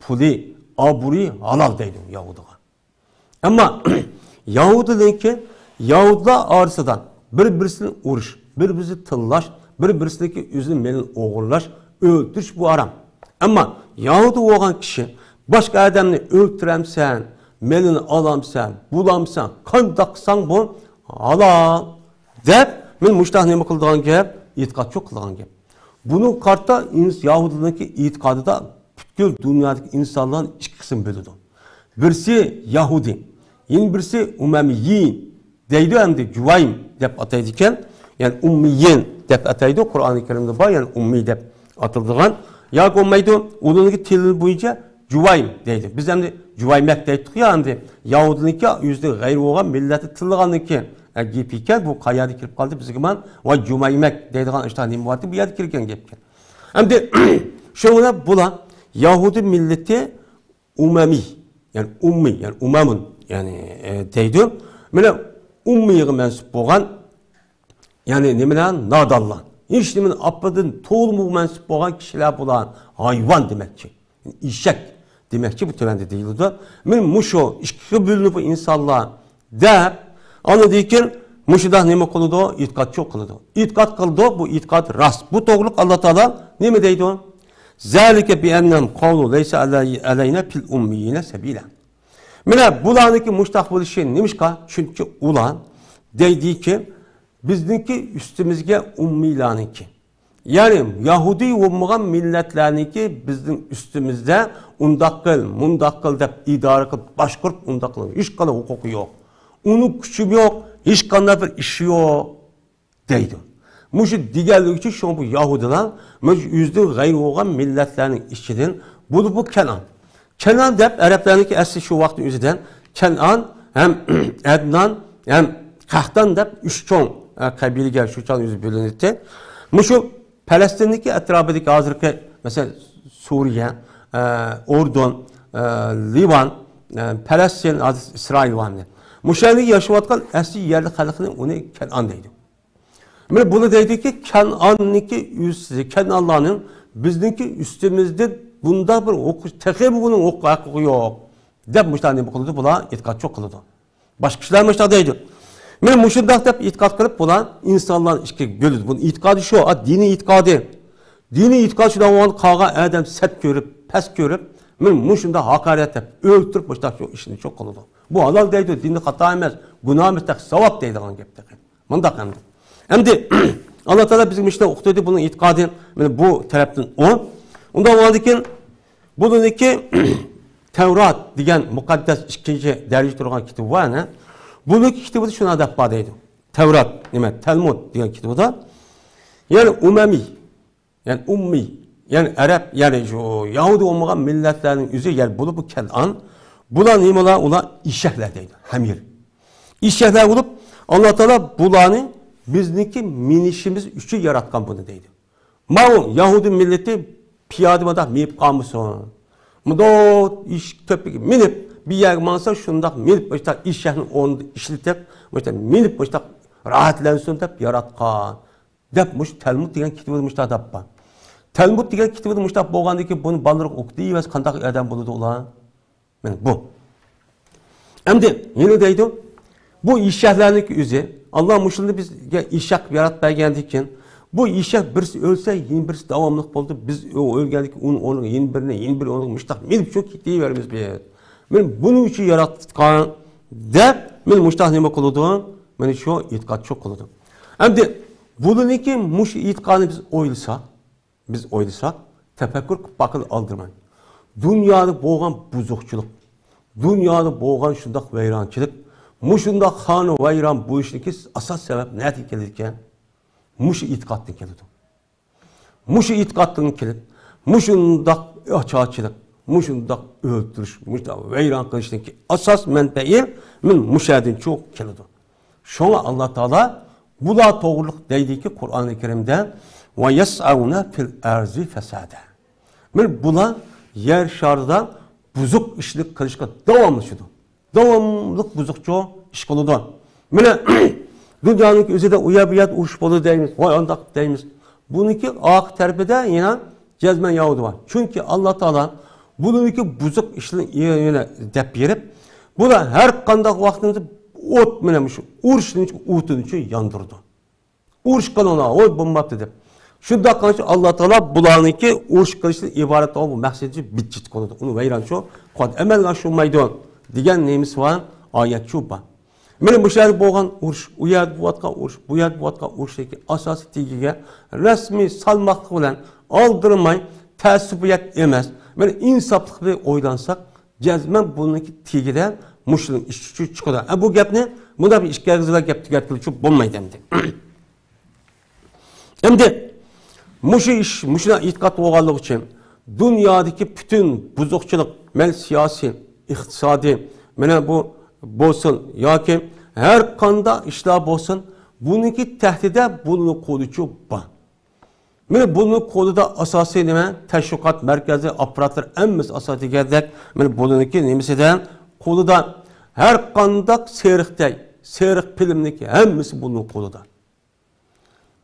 پۇلى، ئابرۇيى ھالال دەيدۇ يەھۇدىيغا. ئەمما يەھۇدىينىڭكى، يەھۇدىيلار ئارىسىدا بىر-بىرسىنى ئۇرۇش، بىر-بىرسىنى تىللاش، بىر-بىرسىنىڭكى ئۆزىنىڭ مېلىنى ئوغرىلاش، ئۆلتۈرۈش بۇ ھارام. ئەمما يەھۇدىي بولغان كىشى باشقا ئادەمنى ئۆلتۈرەمسەن، مېلىنى ئالامسەن، بۇلامسەن، قانداق قىلساڭ بۇ ھالال دەپ، مەن مۇشۇنداق نېمە قىلىدىغان گەپ، ئېتىقادچۇ قىلىدىغان گەپ. بۇنىڭغا قارىتا ئىنس-، يەھۇدىيلارنىڭكى ئېتىقادىدا پۈتكۈل دۇنيادىكى ئىنسانلارنى ئىككى قىسىم بۆلىدۇ. بىرسى يەھۇدىي، يەنە بىرسى ئۇمەمىيين دەيدۇ، ئەمدى جۇۋايم دەپ ئاتايدىكەن. يەنى ئۇممىيين دەپ ئاتايدۇ، قۇرئانى كەرىمدە بار، يەنى ئۇممىي دەپ ئاتىلىدىغان. ياكى بولمايدۇ، ئۇنىڭكى تىلى بويىچە جۇۋايم دەيدۇ. بىز ئەمدى جۇۋايمەك دەيتتۇق يا، ئەمدى يەھۇدىينىڭكى ئۆزىدىن غەيرىي بولغان مىللەتتە تىللىغاننىڭكى، ئە، گېپى ئىكەن. بۇ قەيەردە كىرىپ قالدى بىزگە مان؟ ۋاي جۇمايمەك دەيدىغان ئىشتا نېمە بارتى، بۇ يەردە كىرگەن گەپكەن. ئەمدى شۇنىڭ بىلەن بۇلار يەھۇدىي مىللىتى ئۇمەمىي، يەنى ئۇممىي، يەنى ئۇمەمۇن، يەنى، ئە، دەيدۇ. مانا ئۇممىيغا مەنسۇپ بولغان، يەنى نېمىلەر؟ نادانلار. ھېچ نېمىنى ئاپىدىن تولىمۇ مەنسۇپ بولغان كىشىلەر بۇلار ھايۋان دېمەكچى. ئېشەك دېمەكچى بۇ تۆۋەندە دېيىلىدۇ. مانا مۇشۇ ئىككىگە بۆلۈنۈپ بۇ ئىنسانلار دەپ، ئاندىن كېيىن مۇشۇنداق نېمە قىلىدۇ؟ ئېتىقادچۇ قىلىدۇ. ئېتىقاد قىلىدۇ، بۇ ئېتىقاد راست. بۇ توغرىلىق ئاللا تائالا نېمە دەيدۇ؟ ذلك بأنهم قالوا ليس علي-، علينا في الأميين سبيل. مانا بۇلارنىڭكى مۇشۇنداق بولۇشى نېمىشقا؟ چۈنكى ئۇلار دەيدىكى، بىزنىڭكى ئۈستىمىزگە ئۇممىيلارنىڭكى، يەنى يەھۇدىي بولمىغان مىللەتلەرنىڭكى بىزنىڭ ئۈستىمىزدە ئۇنداق قىل، مۇنداق قىل دەپ ئىدارە قىلىپ، باشقۇرۇپ، ئۇنداق قىلىپ، ھېچقانداق ھوقۇقى يوق. ئۇنىڭ كۈچىمۇ يوق، ھېچقانداق بىر ئىشى يوق دەيدۇ. مۇشۇ دېگەنلىكى ئۈچۈن شۇڭا بۇ يەھۇدىيلار مۇشۇ ئۆزىدىن غەيرىي بولغان مىللەتلەرنىڭ ئىچىدىن، بۇ، بۇ كەنئان. كەنئان دەپ ئەرەبلەرنىڭكى ئەسلى شۇ ۋاقىتنىڭ ئۆزىدە كەنئان ھەم ئەدنان ھەم قەھتان دەپ ئۈچ چوڭ، ئە، قەبىلىگە شۇ چاغدا ئۆزى بۆلۈنەتتى. مۇشۇ پەلەستىندىكى ئەتراپىدىكى ھازىرقى، مەسىلەن، سۇرىيە، ئە، ئوردۇن، ئە، لىۋان، ئە، پەلەستىن، ھازىر ئىسرائىل بار ئەمدى. مۇشۇ يەردە ياشاۋاتقان ئەسلى يەرلىك خەلقنى ئۇنى كەنئان دەيدۇ. مانا بۇنى دەيدۇكى، كەنئاننىڭكى ئۆزى، كەنئانلارنىڭ بىزنىڭكى ئۈستىمىزدە بۇنداق بىر ھوقۇق، تېخىمۇ بۇنىڭ ھوقۇقى، ھەققى يوق دەپ مۇشۇنداق نېمە قىلىدۇ بۇلار؟ ئېتىقادچۇ قىلىدۇ. باشقا كىشىلەر مۇشۇنداق دەيدۇ. مانا مۇشۇنداق دەپ ئېتىقاد قىلىپ بۇلار ئىنسانلارنى ئىككىگە بۆلىدۇ. بۇنىڭ ئېتىقادى شۇ، ئا، دىنىي ئېتىقادى. دىنىي ئېتىقاد شۇنداق بولغان قالغان ئادەم سەت كۆرۈپ، پەس كۆرۈپ، مانا مۇشۇنداق ھاقارەت دەپ ئۆلتۈرۈپ مۇشۇنداق شۇ ئىشنى شۇ قىلىدۇ. بۇ ھالال دەيدۇ، دىندا خاتا ئەمەس، گۇناھ ئەمەس، تېخى ساۋاب دەيدىغان گەپ تېخى. مۇنداق ئەمدى. ئەمدى ئاللا تائالا بىزگە مۇشۇنداق ئوقۇتۇۋېتىپ، بۇنىڭ ئېتىقادى مانا بۇ تەرەپتىن ئۇ. ئۇنداق بولغاندىكىن بۇنىڭكى تەۋرات دېگەن مۇقەددەس ئىككىنچى دەرىجىدە تۇرغان كىتابى بار، ئەنە. بۇنىڭكى كىتابىدا شۇنداق دەپ بار دەيدۇ. تەۋرات، نېمە، تەلمۇد دېگەن كىتابىدا. يەنى ئۇمەمىي، يەنى ئۇممىي، يەنى ئەرەب، يەنى شۇ يەھۇدىي بولمىغان مىللەتلەرنىڭ ئۆزى، يەنى بولۇپمۇ كەنئان. بۇلار نېمىلەر؟ ئۇلار ئېشەكلەر دەيدۇ، ھەمىر. ئېشەكلەر بولۇپ، ئاللا تائالا بۇلارنى بىزنىڭكى مىنىشىمىز ئۈچۈن ياراتقان بۇنى دەيدۇ. ماۋۇ يەھۇدىي مىللىتى پىيادە مۇنداق مېڭىپ قالمىسۇن. مۇنداق ئېشەك تۆپىگە مىنىپ، بىر يەرگە ماڭسا شۇنداق مىنىپ، مۇشۇنداق ئېشەكنىڭ ئورنىدا ئىشلىتىپ، مۇشۇنداق مىنىپ، مۇشۇنداق راھەتلەنسۇن دەپ ياراتقان. دەپ مۇشۇ تەلمۇد دېگەن كىتابىدا مۇشۇنداق دەپ بار. تەلمۇد دېگەن كىتابىدا مۇشۇنداق بولغاندىن كېيىن بۇنى بالىلىرىغا ئوقۇتۇۋەرسە قانداق ئادەم بولىدۇ ئۇلار؟ مانا بۇ. ئەمدى يەنە دەيدۇ، بۇ ئېشەكلەرنىڭكى ئۆزى، ئاللا مۇشۇلارنى بىزگە ئېشەك قىلىپ ياراتىپ بەرگەندىن كېيىن، بۇ ئېشەك بىرسى ئۆلسە، يەنە بىرسى داۋاملىق بولىدۇ. بىز ئۆ-، ئۆلگەندىن كېيىن ئۇنىڭ ئورنىغا يەنە بىرىنى، يەنە بىرىنى ئورنىغا مۇشۇنداق مىنىپ شۇ كېتىۋېرىمىز بىز. مانا بۇنىڭ ئۈچۈن ياراتقان دەپ، مانا مۇشۇنداق نېمە قىلىدۇ؟ مانا شۇ ئېتىقاد شۇ قىلىدۇ. ئەمدى بۇلارنىڭكى مۇشۇ ئېتىقادنى بىز ئويلىساق، بىز ئويلىساق، تەپەككۇر قىلىپ باققىلى ئالدىرىماي. دۇنيادا بولغان بۇزۇقچىلىق، دۇنيادا بولغان شۇنداق ۋەيرانچىلىك، مۇشۇنداق خانۇ ۋەيران بولۇشنىڭكى ئاساس سەۋەب نەدىن كېلىدىكەن؟ مۇشۇ ئېتىقادتىن كېلىدۇ. مۇشۇ ئېتىقادتىن كېلىپ، مۇشۇنداق ئاچارچىلىق، مۇشۇنداق ئۆلتۈرۈش، مۇشۇنداق ۋەيران قىلىشنىڭكى ئاساس مەنبەيى مانا مۇشۇ يەردىن چىقىپ كېلىدۇ. شۇڭا ئاللا تائالا بۇلار توغرىلىق دەيدىكى، قۇرئانى كەرىمدە، «ۋە يەسئەۋنە فىل ئەرزى فەسادە». مانا بۇلار يەر شارىدا بۇزۇق ئىشنى قىلىشقا داۋاملىشىدۇ. داۋاملىق بۇزۇقچۇ ئىش قىلىدۇ. مانا دۇنيانىڭ ئۆزىدە ئۇ يەر بۇ يەردە ئۇرۇش بولىدۇ دەيمىز، ۋاي ئانداق دەيمىز. بۇنىڭكى ئارقا تەرىپىدە يەنە جەزمەن يەھۇدىي بار. چۈنكى ئاللا تائالا بۇنىڭكى بۇزۇق ئىشلىرىنى يەنە دەپ بېرىپ، بۇلار ھەر قانداق ۋاقىتتا ئوت، مانا مۇشۇ ئۇرۇشنىڭ ئوتىنى ياندۇرىدۇ. ئۇرۇش قىلىڭلار، ھوي بولماپتۇ دەپ. شۇنداق قىلغاچ ئاللا تائالا بۇلارنىڭكى ئۇرۇش قىلىشتىن ئىبارەت بولغان بۇ مەقسەتنى بىتچىت قىلىدۇ. ئۇنى ۋەيران شۇ قىلىدۇ. ئەمەلگە ئاشۇرمايدۇ دېگەن نېمىسى بار؟ ئايەت شۇ بار. مانا مۇشۇ يەردە بولغان ئۇرۇش، ئۇ يەردە بولۇۋاتقان ئۇرۇش، بۇ يەردە بولۇۋاتقان ئۇرۇشتىكى ئاساسىي تېگىگە رەسمىي سالماقلىق بىلەن ئالدىرىماي، تەئەسسۇپىيەت ئەمەس، مانا ئىنساپلىق بىلەن ئويلانساق، جەزمەن بۇنىڭكى تېگىدە مۇشۇنىڭ ئىشى چىقىدۇ. ئە، بۇ گەپنى مۇنداق بىر ئىككى ئېغىزلا گەپ تۈگەتكىلى بولمايدۇ ئەمدى. ئەمدى مۇشۇ ئىش، مۇشۇنداق ئېتىقاد بولغانلىقى ئۈچۈن دۇنيادىكى پۈتۈن بۇزۇقچىلىق، مەيلى سىياسىي، ئىقتىسادىي، مانا بۇ بولسۇن ياكى ھەر قانداق ئىشلار بولسۇن، بۇنىڭكى تەھدىتى بۇنىڭ قولىچۇ بار. مانا بۇنىڭ قولىدا ئاساسىي نېمە؟ تەشۋىقات مەركەزى، ئاپپاراتلار ھەممىسى ئاساسىي دېگەندەك، مانا بۇنىڭكى نېمىسىدە قولىدا ھەر قانداق سېرىقتەك، سېرىق فىلىمنىڭكى ھەممىسى بۇنىڭ قولىدا.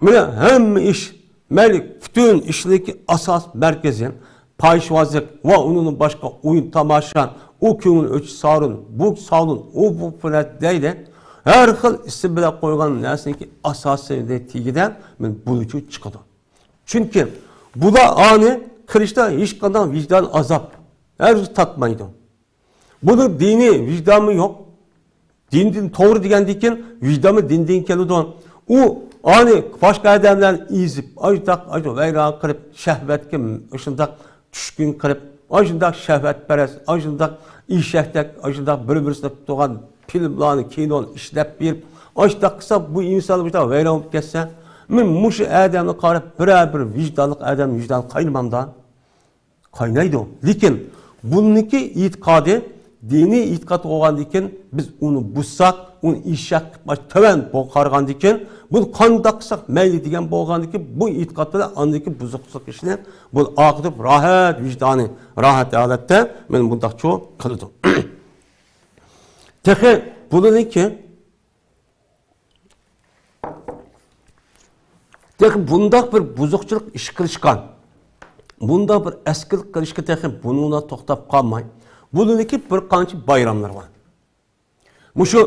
مانا ھەممە ئىش، مەيلى پۈتۈن ئىشنىڭكى ئاساس مەركىزى، پاھىشۋازلىق ۋە ئۇنىڭدىن باشقا ئويۇن تاماشا، ئۇ كۆڭۈل ئۆچ سالون، بۇ سالون، ئۇ بۇ پۇلەت دەيلى. ھەر خىل ئىسىم بىلەن قويغان نەرسىنىڭكى ئاساسىي تېگىدە مانا بۇنىچۇ چىقىدۇ. چۈنكى بۇلار ئانى قىلىشتا ھېچقانداق ۋىجدان ئازاب ھەرگىز تارتمايدۇ. بۇنىڭ دىنىي ۋىجدانمۇ يوق. دىندىن توغرا دېگەندىن كېيىن ۋىجدانمۇ دىندىن كېلىدۇ. ئۇ ئانى باشقا ئادەملەرنى ئېزىپ، ئاشۇنداق، ئاشۇ ۋەيران قىلىپ، شەھۋەتكە شۇنداق چۈشكۈن قىلىپ، ئاشۇنداق شەھۋەتپەرەس، ئاشۇنداق ئېشەكتەك، ئاشۇنداق بىر-بىرسىنى تۇتۇۋالغان فىلىملارنى، كىنونى ئىشلەپ بېرىپ، ئاشۇنداق قىلسا، بۇ ئىنسان مۇشۇنداق ۋەيران بولۇپ كەتسە، مەن مۇشۇ ئادەمگە قاراپ، بىرەر بىر ۋىجدانلىق ئادەم ۋىجدان قاينىمامدا؟ قاينايدۇ. لېكىن بۇنىڭكى ئېتىقادى، دىنىي ئېتىقاد بولغاندىن كېيىن، بىز ئۇنى بۇزساق، ئۇنى ئېشەك قىلىپ تۆۋەن بولۇپ قارىغاندىن كېيىن، بۇنى قانداق قىلساق مەيلى دېگەن بولغاندىن كېيىن، بۇ ئېتىقاد بىلەن ئاندىن كېيىن بۇزۇقلۇق ئىشىنى بۇ ئاقىتىپ راھەت ۋىجدانى، راھەت ھالەتتە مانا بۇنداقچۇ قىلىدۇ. تېخى بۇنىڭكى تېخى بۇنداق بىر بۇزۇقچىلىق ئىش قىلىشقا، بۇنداق بىر ئەسكىلىك قىلىشقا تېخى بۇنىڭلا توختاپ قالماي، بۇنىڭدىكى بىر قانچە بايراملار بار. مۇشۇ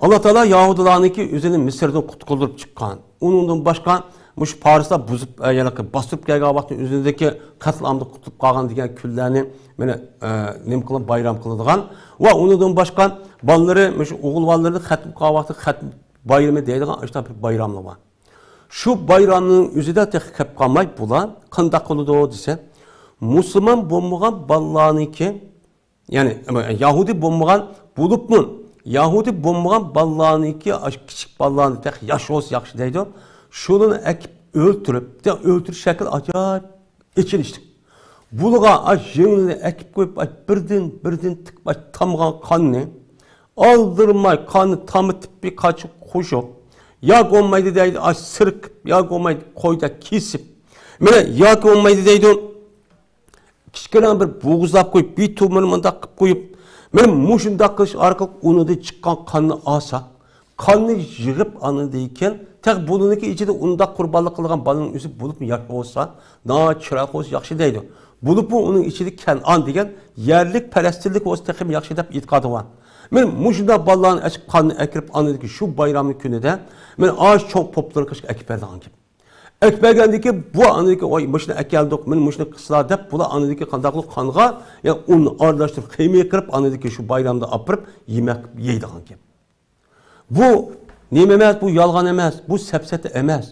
ئاللا تائالا يەھۇدىيلارنىڭكى ئۆزىنى مىسىردىن قۇتقۇزۇپ چىققان، ئۇنىڭدىن باشقا مۇشۇ پارسلار بۇزۇپ، ئە، يەنە باستۇرۇپ كەلگەن ۋاقىتتا ئۆزىدىكى قەتلىئامدا قۇتۇلۇپ قالغان دېگەن كۈنلەرنى مانا، ئە، نېمە قىلىپ بايرام قىلىدىغان ۋە ئۇنىڭدىن باشقا بالىلىرى، مۇشۇ ئوغۇل بالىلىرى خەتىم قىلغان ۋاقىتتا خەتىم بايرىمى دەيدىغان ئاشۇنداق بىر بايراملار بار. شۇ بايرامنىڭ ئۆزىدە تېخى كەپ قالماي، بۇلار قانداق قىلىدۇ دېسە، مۇسۇلمان بولمىغان بالىلارنىڭكى، يەنى يەھۇدىي بولمىغان بولۇپمۇ، يەھۇدىي بولمىغان بالىلارنىڭكى، ئاشۇ كىچىك بالىلارنى تېخى ياش بولسا ياخشى دەيدۇ. شۇلارنى ئەكىپ ئۆلتۈرۈپ، ئۆلتۈرۈش شەكلى ئاجايىپ ئېچىنىشلىق. بۇلىغا ئاش يېڭىنى ئەكىپ قويۇپ، ئاش بىردىن، بىردىن تىكىپ، ئاش تامغان قاننى ئالدىرىماي، قاننى تامىتىپ، بىر قاچا قوشۇپ، ياكى بولمايدۇ دەيدۇ، ئاش سىرقىپ، ياكى بولمايدۇ قويدا كېسىپ، مانا، ياكى بولمايدۇ دەيدۇ، كىچىككىنە بىر بوغۇزلاپ قويۇپ، بىر تومۇرنى مۇنداق قىلىپ قويۇپ، مانا مۇشۇنداق قىلىش ئارقىلىق ئۇنىڭدىن چىققان قاننى ئالساق، قاننى يىغىپ ئانىدىكىن، تېخى بۇنىڭكى ئىچىدە ئۇنداق قۇربانلىق قىلغان بالىنىڭ ئۆزى بولۇپمۇ ياش بولسا، ناھايىتى چىرايلىق بولسا ياخشى دەيدۇ. بولۇپمۇ ئۇنىڭ ئىچىدە كەنئان دېگەن يەرلىك پەلەستىنلىك بولسا تېخىمۇ ياخشى دەپ ئېتىقادى بار. مانا مۇشۇنداق بالىلارنى ئەچ قاننى ئەكىرىپ ئانىدىكى شۇ بايرامنىڭ كۈنىدە، مانا ئاشۇ چوڭ پوپلىرىنى قىلىشقا ئەكىپ بەرىدىغان گەپ. ئەكىپ بەرگەندىن كېيىن بۇ ئانىدىكى، ۋاي، مۇشۇنى ئەكەلدۇق، مانا مۇشۇنى قىلسىلا دەپ، بۇلار ئانىدىكى قانداقلۇق قانغا، يا ئۇننى ئارىلاشتۇرۇپ، خىمىيە قىلىپ، ئانىدىكى شۇ بايرامدا ئاپىرىپ يېمەك قىلىپ يەيدىغان گەپ. بۇ نېمە ئەمەس، بۇ يالغان ئەمەس، بۇ سەپسەتە ئەمەس.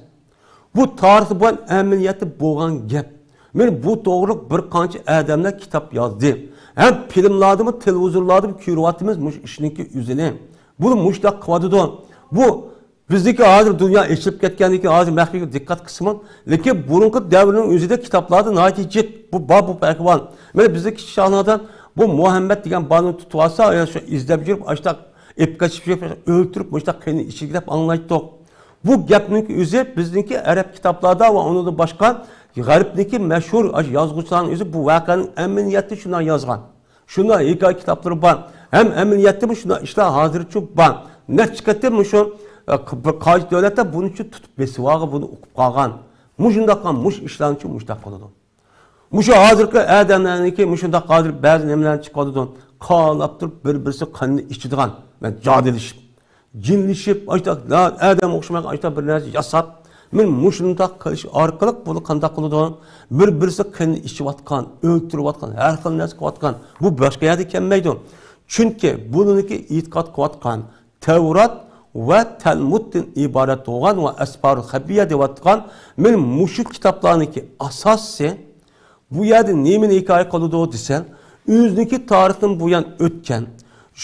بۇ تارىختا بولغان، ئەمەلىيەتتە بولغان گەپ. مانا بۇ توغرىلىق بىر قانچە ئادەملەر كىتاب يازدى. ھەم فىلىملاردىمۇ، تېلېۋىزورلاردىمۇ كۆرۈۋاتىمىز مۇشۇ ئىشنىڭكى ئۆزىنى. بۇ مۇشۇنداق قىلىۋاتىدۇ. بۇ بىزدىكى ھازىر دۇنيا ئېچىلىپ كەتكەندىن كېيىن ھازىر مەخپىيگە دىققەت قىلسىمۇ، لېكىن بۇرۇنقى دەۋرنىڭ ئۆزىدە كىتابلاردا ناھايىتى جىق بۇ بار، بۇ ئەھۋال. مانا بىزدىكى كىچىك چاغلاردا بۇ مۇھەممەد دېگەن بالىنى تۇتۇۋالسا، يا شۇ ئىزدەپ يۈرۈپ، ئاشتاق ئېپىپ قېچىپ يۈرۈپ، ئۆلتۈرۈپ، مۇشتاق قېنىنى ئىچىدىكى دەپ ئاڭلايتتۇق. بۇ گەپنىڭ ئۆزى بىزنىڭكى ئەرەب كىتابلاردا ۋە ئۇنىڭدىن باشقا غەربنىڭكى مەشھۇر يازغۇچىلارنىڭ ئۆزى بۇ ۋەقەنىڭ ئەمەلىيەتتە شۇنداق يازغان. شۇنداق ھېكايە كىتابلىرى بار. ھەم ئەمەلىيەتتىمۇ شۇنداق ئىشلار ھازىرچۇ بار. نەچچە قېتىم مۇشۇ، ئە، بىر قايسى دۆلەتتە بۇنى چۇ تۇتۇپ بېسىۋالغان، بۇنى ئوقۇپ قالغان. مۇشۇنداق، مۇشۇ ئىشلارنىچۇ مۇشۇنداق قىلىدۇ. مۇشۇ ھازىرقى ئادەملەرنىڭكى مۇشۇنداق ھازىر بەزى نېمىلەرنى چىقىۋاتىدۇ. قانلاپ تۇرۇپ بىر-بىرسى قېنىنى ئىچىدىغان، مەن جادىلىشىپ. جىنلىشىپ، ئاشۇنداق ئادەمگە ئوخشىمايدىغان ئاشۇنداق بىر نەرسە ياساپ، مانا مۇشۇنداق قىلىش ئارقىلىق بۇنى قانداق قىلىدۇ؟ بىر-بىرسى قېنىنى ئىچىۋاتقان، ئۆلتۈرۈۋاتقان، ھەر خىل نەرسە قىلىۋاتقان. بۇ باشقا يەردە كەلمەيدۇ. چۈنكى بۇنىڭكى ئېتىقاد قىلىۋاتقان تەۋرات ۋە تەلمۇدتىن ئىبارەت بولغان ۋە ئەسپارۇل خەبىيە دەۋاتقان مانا مۇشۇ كىتابلارنىڭكى ئاساسى بۇ يەردە نېمىنى ھېكايە قىلىدۇ دېسەڭ، ئۆزىنىڭكى تارىختىن بۇيان ئۆتكەن،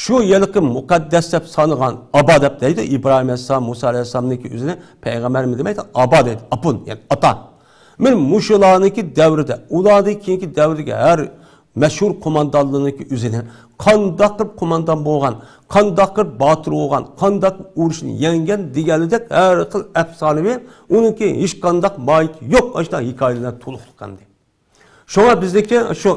شۇ ھېلىقى مۇقەددەس دەپ سانىغان ئابا دەپ دەيدۇ، ئىبراھىم ئەلەيھىسسالام، مۇسا ئەلەيھىسسالامنىڭكى ئۆزىنى پەيغەمبەرمۇ دېمەيدۇ، ئابا دەيدۇ، ئاپۇن، يەنى ئاتا. مانا مۇشۇلارنىڭكى دەۋرىدە، ئۇلاردىن كېيىنكى دەۋردىكى ھەر مەشھۇر قوماندانلىرىنىڭكى ئۆزىنى قانداق قىلىپ قوماندان بولغان، قانداق قىلىپ باتۇر بولغان، قانداق ئۇرۇشنى يەڭگەن دېگەنلىدەك ھەر خىل ئەپسانىۋى، ئۇنىڭكى ھېچقانداق ماھىيىتى يوق، ئاشۇنداق ھېكايىلەر تولۇقلۇق ئەمدى. شۇڭا بىزنىڭكى شۇ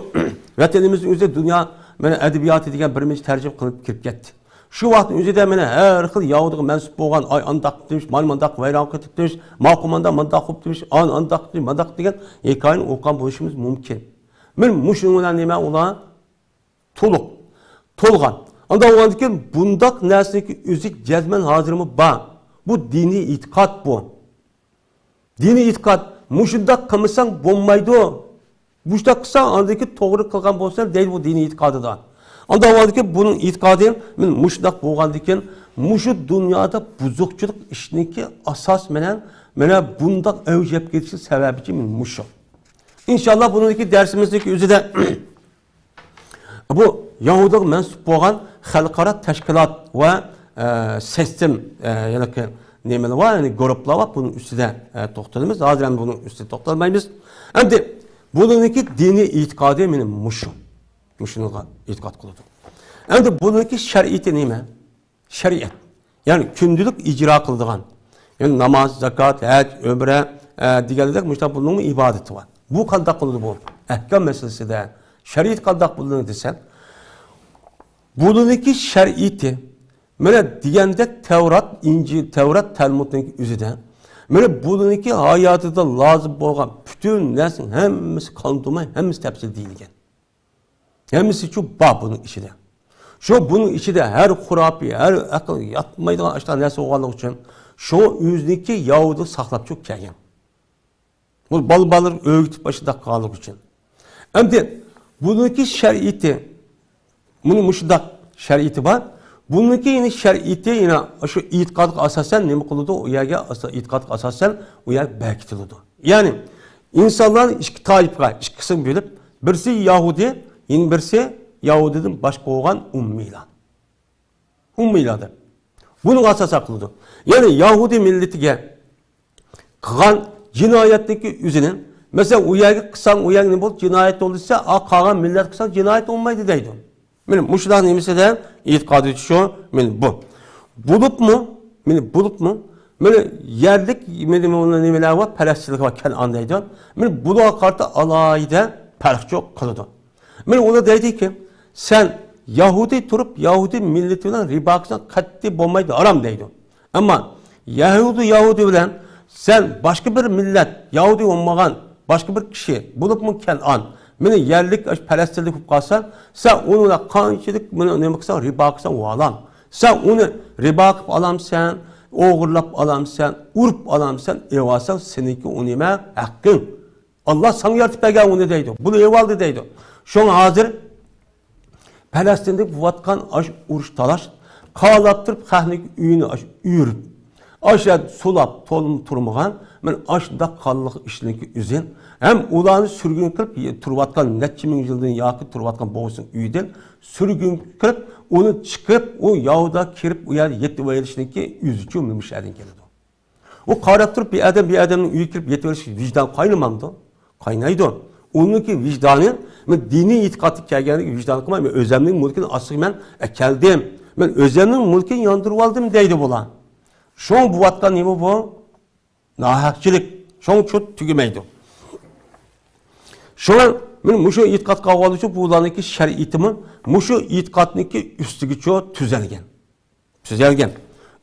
ۋەتىنىمىزنىڭ ئۆزى دۇنيا، مانا، ئەدەبىياتى دېگەن بىر نەچچە تەرجىمە قىلىنىپ كىرىپ كەتتى. شۇ ۋاقىتنىڭ ئۆزىدە مانا ھەر خىل ياھۇدىغا مەنسۇپ بولغان، ئاي ئانداق قىپتىمىش، مانا مانداق ۋەيران قىلىپتىمىش، ما قوماندان مانداق قىپتىمىش، ئان ئانداق قىپتىمىش، مانداق دېگەن ھېكايىنى ئوقۇغان بولۇشىمىز مۇمكىن. مانا مۇشۇنىڭ بىلەن نېمە ئۇلار؟ تولۇق. تولغان. ئانداق بولغاندىن كېيىن بۇنداق نەرسىنىڭكى ئۆزى جەزمەن ھازىرمۇ بار. بۇ دىنىي ئېتىقاد بۇ. دىنىي ئېتىقاد، مۇشۇنداق قىلمىساڭ بولمايدۇ. مۇشۇنداق قىلساڭ، ئاندىن كېيىن توغرا قىلغان بولىسەن دەيدۇ بۇ دىنىي ئېتىقادىدا. ئانداق بولغاندىكىن بۇنىڭ ئېتىقادى، مانا مۇشۇنداق بولغاندىكىن، مۇشۇ دۇنيادا بۇزۇقچىلىق ئىشنىڭكى ئاساس بىلەن مانا بۇنداق ئەۋج ئېلىپ كېتىشى سەۋەبىچى مانا مۇشۇ. ئىنشاللا بۇنىڭدىكى دەرسىمىزنىڭكى ئۆزىدە بۇ يەھۇدىيغا مەنسۇپ بولغان خەلقئارا تەشكىلات ۋە، ئە، سىستېم، ئە، يەنى نېمىلەر بار، يەنى گۇرۇپلار بار، بۇنىڭ ئۈستىدە، ئە، توختىلىمىز. ھازىر ئەمدى بۇنىڭ ئۈستىدە توختالمايمىز. ئەمدى بۇنىڭكى دىنىي ئېتىقادى مانا مۇشۇ. مۇشۇنىڭغا ئېتىقاد قىلىدۇ. ئەمدى بۇنىڭكى شەرئىيىتى نېمە؟ شەرىئەت. يەنى كۈندىلىك ئىجرا قىلىدىغان. يەنى ناماز، زاكات، ھەج، ئۆمرە، ئە، دېگەندەك مۇشۇنداق بۇنىڭمۇ ئىبادىتى بار. بۇ قانداق قىلىدۇ بۇ؟ ئەھكام مەسىلىسىدە شەرىئەت قانداق بۇلىنىدۇ دېسەك، بۇنىڭكى شەرىئىتى، مانا دېگەندەك تەۋرات، ئىنجىل، تەۋرات، تەلمۇدنىڭ ئۆزىدە، مانا بۇنىڭكى ھاياتىدا لازىم بولغان پۈتۈن نەرسىنىڭ ھەممىسى قالدۇرماي، ھەممىسى تەپسىلىي دېيىلگەن. ھەممىسىچۇ بار بۇنىڭ ئىچىدە. شۇ بۇنىڭ ئىچىدە ھەر خۇراپىي، ھەر ئەقىل ياتمايدىغان ئاشۇنداق نەرسە بولغانلىقى ئۈچۈن، شۇ ئۆزىنىڭكى ياھۇدىي ساقلاپچۇ كەلگەن. بۇ بالا-بالىلىرىنى ئۆگىتىپ ئاشۇنداق قىلغانلىقى ئۈچۈن. ئەمدى بۇنىڭكى شەرىئىتى، بۇنىڭ مۇشۇنداق شەرىئىتى بار. بۇنىڭكى يەنە شەرىئىتى يەنە شۇ ئېتىقادقا ئاساسەن نېمە قىلىدۇ؟ ئۇ يەرگە ئاسا-، ئېتىقادقا ئاساسەن ئۇ يەر بېكىتىلىدۇ. يەنى ئىنسانلارنى ئىككى تائىپىگە، ئىككى قىسىمغا بۆلۈپ، بىرسى يەھۇدىي، يەنە بىرسى يەھۇدىيدىن باشقا بولغان ئۇممىيلار. ئۇممىيلار دەپ. بۇنىڭغا ئاساسەن قىلىدۇ. يەنى يەھۇدىي مىللىتىگە قىلغان جىنايەتنىكى ئۆزىنى، مەسىلەن، ئۇ يەرگە قىلساڭ، ئۇ يەرگە نېمە بولدى، جىنايەت بولدى دېسە، ئا، قالغان مىللەت قىلساڭ، جىنايەت بولمايدۇ دەيدۇ. مانا مۇشۇنداق نېمىسىدە ئېتىقادى شۇ، مانا بۇ. بولۇپمۇ، مانا بولۇپمۇ، مانا يەرلىك، مانا نېمىلەر بار، پەلەستىنلىك بار، كەنئان دەيدۇ. مانا بۇلارغا قارىتا ئالاھىدە پەرق چوق قىلىدۇ. مانا ئۇلار دەيدىكى، سەن يەھۇدىي تۇرۇپ، يەھۇدىي مىللىتى بىلەن رىبا قىلساڭ قەتئىي بولمايدۇ، ھارام دەيدۇ. ئەمما يەھۇدىي، يەھۇدىي بىلەن سەن باشقا بىر مىللەت، يەھۇدىي بولمىغان باشقا بىر كىشى، بولۇپمۇ كەنئان، مانا يەرلىك ئاشۇ پەلەستىنلىك بولۇپ قالسا، سەن ئۇنى قانچىلىك، مانا نېمە قىلساڭ، رىبا قىلساڭ، ئۇ ھالال. سەن ئۇنى رىبا قىلىپ ئالامسەن، ئوغرىلاپ ئالامسەن، ئۇرۇپ ئالامسەن، ئېۋالساڭ، سېنىڭكى ئۇ نېمە؟ ھەققىڭ. ئاللا ساڭا يارىتىپ بەرگەن ئۇنى دەيدۇ. بۇنى ئېۋالدى دەيدۇ. شۇڭا ھازىر پەلەستىندە بولۇۋاتقان ئاش ئۇرۇش تالاش، قالاپ تۇرۇپ خەقنىڭ ئۆيىنى ئاش ئۆرۈپ، ئاش سۇلاپ تولۇم تۇرمىغان، مانا ئاشۇنداق قانلىق ئىشنىڭكى ئۆزى ھەم ئۇلارنى سۈرگۈن قىلىپ تۇرۇۋاتقان، نەچچە مىڭ يىلدىن ياكى تۇرۇۋاتقان بوۋىسىنىڭ ئۆيىدىن سۈرگۈن قىلىپ، ئۇنى چىقىپ، ئۇ ياھۇدا كىرىپ، ئۇ يەردە يېتىۋېلىشنىڭكى ئۆزىچۇ مۇشۇ يەردىن كېلىدۇ. ئۇ قاراپ تۇرۇپ، بىر ئادەم، بىر ئادەمنىڭ ئۆيىگە كىرىپ يېتىۋېلىش ۋىجدان قاينىمامدۇ؟ قاينايدۇ. ئۇنىڭكى ۋىجدانى، مەن دىنىي ئېتىقادقا كەلگەندىكى ۋىجدان قىلماي، مەن ئۆزەمنىڭ مۈلكىنى ئاستىغا مەن ئەكەلدىم. مەن ئۆزەمنىڭ مۈلكىنى ياندۇرۇۋالدىم دەيدۇ بۇلار. شۇڭا بوۋاتقان نېمە بۇ؟ ناھەقچىلىك. شۇڭا چوت تۈگىمەيدۇ. شۇڭا مەن مۇشۇ ئېتىقادقا قالغان ئۈچۈن بۇلارنىڭكى شەرىئىتىمۇ مۇشۇ ئېتىقادنىڭكى ئۈستىگىچۇ تۈزەلگەن. تۈزەلگەن.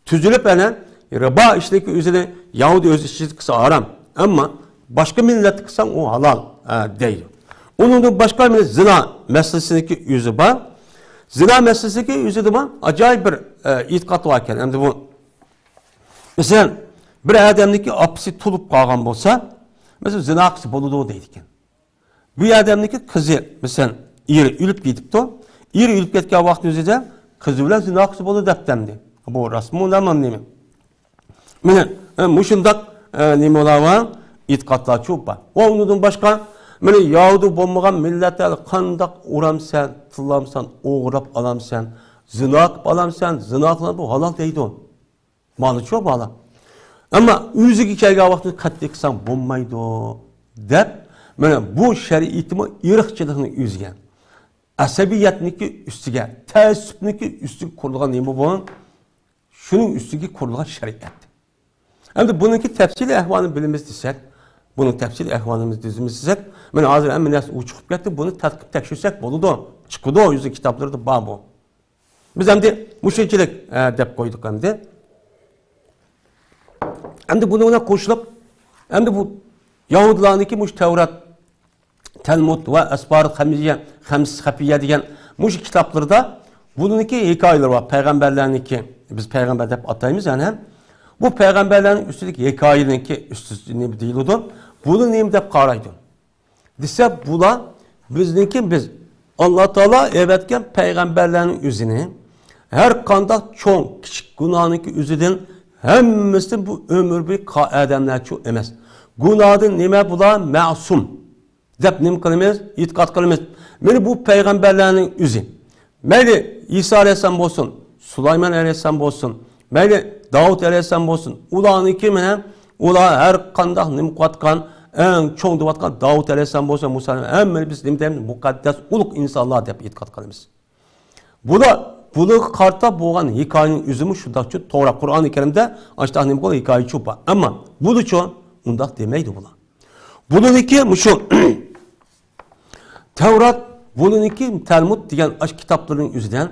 تۈزۈلۈپ ئەنە رىبا ئىشىدىكى ئۆزىنى يەھۇدىي ئۆز ئىچىدە قىلسا ھارام. ئەمما باشقا مىللەتتە قىلساڭ ئۇ ھالال، ئە، دەيدۇ. ئۇنىڭدىن باشقا مەن زىنا مەسىلىسىدىكى ئۆزى بار. زىنا مەسىلىسىدىكى ئۆزىدە بار. ئاجايىپ بىر، ئە، ئېتىقاد بار ئىكەن. ئەمدى بۇ، مەسىلەن، بىر ئادەمنىڭكى ئاپىسى تۇلۇپ قالغان بولسا، مەسىلەن، زىنا قىلسا بولىدۇ دەيدىكەن. بۇ ئادەمنىڭكى قىزى، مەسىلەن، ئېرى ئۆلۈپ كېتىپتۇ. ئېرى ئۆلۈپ كەتكەن ۋاقىتنىڭ ئۆزىدە قىزى بىلەن زىنا قىلسا بولىدۇ دەپتۇ ئەمدى. بۇ راستمۇ، ئۇنداقمۇ نېمە؟ مانا، ئە، مۇشۇنداق، ئە، نېمىلەر بار؟ ئېتىقادلارچۇ بار. ۋە ئۇنىڭدىن باشقا، مانا يەھۇدىي بولمىغان مىللەتلەر قانداق ئۇرامسەن، تىللامسەن، ئوغرىلاپ ئالامسەن، زىنا قىلىپ ئالامسەن، زىنا قىلغان بۇ ھالال دەيدۇ. مانا شۇ بالا. ئەمما ئۆزىگە كەلگەن ۋاقتىدا قەتئىي قىلساڭ بولمايدۇ، دەپ، مانا بۇ شەرىئىتىمۇ ئىرقچىلىقنى ئۆزىگە، ئەسەبىيەتنىكى ئۈستىگە، تەئەسسۇپنىكى ئۈستىگە قۇرۇلغان نېمە بۇ؟ شۇنىڭ ئۈستىگە قۇرۇلغان شەرىئەت. ئەمدى بۇنىڭكى تەپسىلىي ئەھۋالىنى بىلىمىز دېسەك، بۇنىڭ تەپسىلىي ئەھۋالىنى بىلىمىز دېسەك، مانا ھازىر ھەممە نەرسە ئوچۇق بولۇپ كەتتى، بۇنى تەتقىق تەكشۈرسەك بولىدۇ، چىقىدۇ، يۈزى كىتابلىرىدا بار بۇ. بىز ئەمدى مۇشۇنچىلىك، ئە، دەپ قويدۇق ئەمدى. ئەمدى بۇنىڭ بىلەن قوشۇلۇپ، ئەمدى بۇ يەھۇدىيلارنىڭكى مۇشۇ تەۋرات، تەلمۇد ۋە ئەسپارىت خەمسىيە، خەمس خەپىيە دېگەن مۇشۇ كىتابلىرىدا بۇنىڭكى ھېكايىلىرى بار، پەيغەمبەرلەرنىڭكى، بىز پەيغەمبەر دەپ ئاتايمىز، يەنى بۇ پەيغەمبەرلەرنىڭ ئۈستىدىكى ھېكايىنىڭكى ئۈستىدە نېمە دېيىلىدۇ؟ بۇنى نېمە دەپ قارايدۇ؟ دېسە، بۇلار بىزنىڭكى، بىز ئاللا تائالا ئەۋەتكەن پەيغەمبەرلەرنىڭ ئۆزىنى ھەر قانداق چوڭ، كىچىك گۇناھنىڭكى ئۆزىدىن ھەممىسىدىن بۇ ئۆمۈر بويى قا-، ئادەملەرچۇ ئەمەس. گۇناھدىن نېمە بۇلار؟ مەسۇم دەپ نېمە قىلىمىز؟ ئېتىقاد قىلىمىز. مانا بۇ پەيغەمبەرلەرنىڭ ئۆزى. مەيلى ئىسا ئەلەيھىسسالام بولسۇن، سۇلايمان ئەلەيھىسسالام بولسۇن، مەيلى داۋۇت ئەلەيھىسسالام بولسۇن، ئۇلارنىڭكى مانا، ئۇلار ھەر قانداق نېمە قىلىۋاتقان، ئەڭ چوڭ دېيىۋاتقان داۋۇت ئەلەيھىسسالام بولسۇن، مۇسا ئەلەيھىسسالام، ھەممىنى بىز نېمە دەيمىز؟ مۇقەددەس ئۇلۇغ ئىنسانلار دەپ ئېتىقاد قىلىمىز. بۇلار، بۇلارغا قارىتا بولغان ھېكايىنىڭ ئۆزىمۇ شۇنداقچۇ، توغرا، قۇرئانى كەرىمدە ئاشۇنداق نېمە قىلغان ھېكايىچۇ بار. ئەمما بۇلىچۇ ئۇنداق دېمەيدۇ بۇلار. بۇلىنىڭكى مۇشۇ تەۋرات، بۇلىنىڭكى تەلمۇد دېگەن ئاشۇ كىتابلىرىنىڭ ئۆزىدە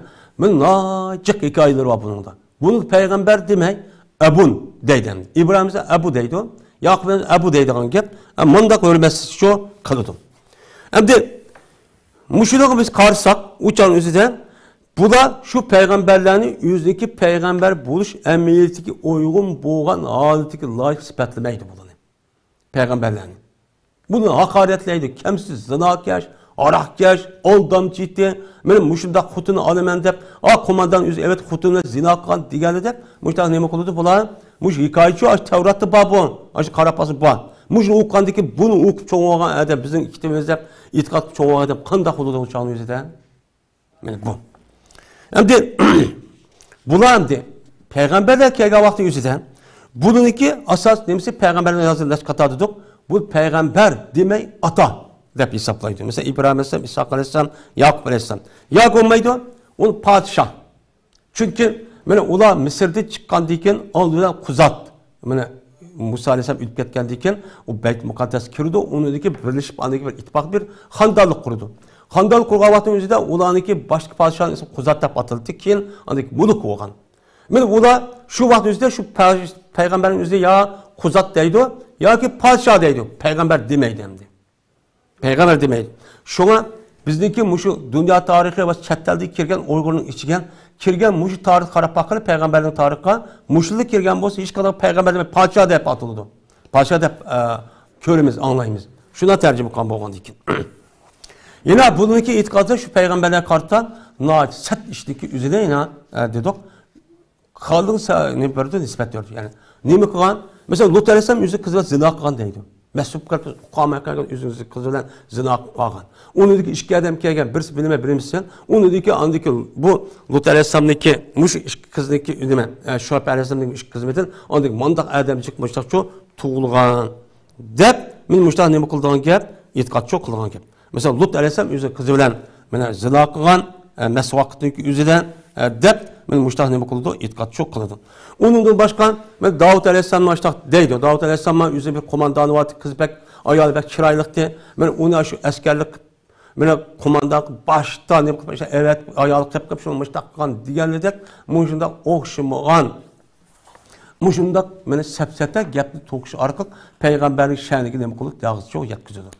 مانا ناجىق ھېكايىلىرى بار بۇنىڭدا. بۇنى پەيغەمبەر دېمەي، ئەبۇن دەيدۇ. ئىبراھىم دېسە ئەبۇ دەيدۇ. ياقۇب دېسە ئەبۇ دەيدىغان گەپ. ھە، مۇنداق ھۆرمەتسىزچۇ قىلىدۇ. ئەمدى مۇشۇنىڭغا بىز قارىساق، ئۇ چاغنىڭ ئۆزىدە بۇلار شۇ پەيغەمبەرلەرنى ئۆزىنىڭكى پەيغەمبەر بولۇش ئەمەلىيىتىگە ئۇيغۇن بولغان ھالىتىگە لايىق سۈپەتلىمەيدۇ بۇلارنى. پەيغەمبەرلەرنى. بۇنى ھاقارەتلەيدۇ. كەمسىز، زىناكەش، ھاراقكەش، ئالدامچى ئىتى. مەن مۇشۇنداق خوتۇن ئالىمەن دەپ، ئا، قوماندان ئۆزى ئەۋەت خوتۇنى زىنا قىلغان دېگەنلەر دەپ، مۇشۇنداق نېمە قىلىدۇ بۇلار؟ مۇشۇ ھېكايىچۇ، ئاشۇ تەۋراتتا بار بۇ. ئاشۇ قاراپ باقسا بار. مۇشۇنى ئوقۇغاندىن كېيىن بۇنى ئوقۇپ چوڭ بولغان ئادەم، بىزنىڭ ئىككىمىز دەپ ئېتىقاد قىلىپ چوڭ بولغان ئادەم قانداق بولىدۇ ئۇ چاغنىڭ ئۆزىدە؟ مانا بۇ. ئەمدى بۇلار ئەمدى پەيغەمبەرلەر كەلگەن ۋاقىتنىڭ ئۆزىدە بۇنىڭكى ئاساس نېمىسى؟ پەيغەمبەرنىڭ يازغان نەچچە قاتار دېدۇق. بۇ پەيغەمبەر دېمەي، ئاتا دەپ ھېسابلايدۇ. مەسىلەن، ئىبراھىم ئەلەيھىسسالام، ئىسھاق ئەلەيھىسسالام، ياقۇب ئەلەيھىسسالام. ياكى بولمايدۇ، ئۇ پادىشاھ. چۈنكى، مانا، ئۇلار مىسىردىن چىققاندىن كېيىن، ئالدى بىلەن قۇزات، مانا، مۇسا ئەلەيھىسسالام ئۆلۈپ كەتكەندىن كېيىن، ئۇ بەيت مۇقەددەس كىرىدۇ، ئۇنىڭدىن كېيىن بىرلىشىپ، ئاندىن كېيىن بىر ئىتتىپاق، بىر خانىدانلىق قۇرىدۇ. خانىدانلىق قۇرغان ۋاقتىنىڭ ئۆزىدە ئۇلارنىڭكى باشقا پادىشاھنىڭ ئىسمى قۇزات دەپ ئاتىلىدۇ، كېيىن ئاندىن كېيىن مۇلۇك بولغان. مانا ئۇلار شۇ ۋاقىت ئۆزىدە شۇ پە-، پەيغەمبەرنىڭ ئۆزى يا قۇزات دەيدۇ، ياكى پادىشاھ دەيدۇ. پەيغەمبەر دېمەيدۇ ئەمدى. پەيغەمبەر دېمەيدۇ. شۇڭا بىزنىڭكى مۇشۇ دۇنيا تارىخى ۋە چەت ئەلدىن كىرگەن ئۇيغۇرنىڭ ئىچىگە كىرگەن مۇشۇ تارىخقا قاراپ باققىلى، پەيغەمبەرنىڭ تارىخىغا مۇشۇنلا كىرگەن بولسا، ھېچقانداق پەيغەمبەر دېمەي، پادىشاھ دەپ ئاتىلىدۇ. پادىشاھ دەپ، ئە، كۆرىمىز، ئاڭلايمىز. شۇنداق تەرجىمە قىلغان بولغاندىكىن. يەنە بۇنىڭكى ئېتىقادى شۇ پەيغەمبەرلەرگە قارىتا ناھايىتى سەت ئىشنىڭكى ئۆزىنى يەنە، ئە، دېدۇق. خالدىن سە-، نېمە بېرىدۇ، نىسبەت بېرىدۇ. يەنى نېمە قىلغان؟ مەسىلەن، لۇت ئەلەيھىسسالام ئۆزى قىز بىلەن زىنا قىلغان دەيدۇ. مەسلۇب قىلىپ، ئۇقالماي قالغان ئۆزىنىڭ قىزى بىلەن زىنا قىلىپ قالغان. ئۇنىڭدىكى ئىككى ئادەم كەلگەن، بىرسى بىلىمەن، بىلىمسەن. ئۇنىڭدىكى ئاندىكى بۇ لۇت ئەلەيھىسسالامنىڭكى مۇشۇ ئىككى قىزنىڭكى نېمە، ئە، شۇئەيب ئەلەيھىسسالامنىڭ ئىككى قىزى بىلەن ئاندىكى مانداق ئادەمچىك مۇشتاقچۇ تۇغۇلغان دەپ، مانا مۇشتاق نېمە قىلىدىغان گەپ، ئېتىقادچۇ قىلىدىغان گەپ. مەسىلەن، لۇت ئەلەيھىسسالام ئۆزى قىزى بىلەن، مانا، زىنا قىلغان، ئە، مەس ۋاقىتنىڭكى ئۆزىدە، ئە، دەپ، مانا مۇشتاق نېمە قىلىدۇ؟ ئېتىقادچۇ قىلىدۇ. ئۇنىڭدىن باشقا، مانا، داۋۇت ئەلەيھىسسالام مۇشتاق دەيدۇ. داۋۇت ئەلەيھىسسالام ئۆزى بىر قوماندانى بار، قىزى بەك، ئايالى بەك چىرايلىقتى. مانا ئۇنى شۇ ئەسكەرلىك، مانا، قوماندان قىلىپ، باشتا نېمە قىلىپ، ئەۋەتىپ، ئايالى قىلىپ، قىلىپ، شۇ مۇشتاق قىلغان دېگەنلىدەك، مۇشۇنداق ئوخشىمىغان، مۇشۇنداق، مانا، سەپسەتە گەپنى توقۇش ئارقىلىق پەيغەمبەرنىڭ شەنىگە نېمە قىلىدۇ؟ داغزىچۇ يەتكۈزىدۇ.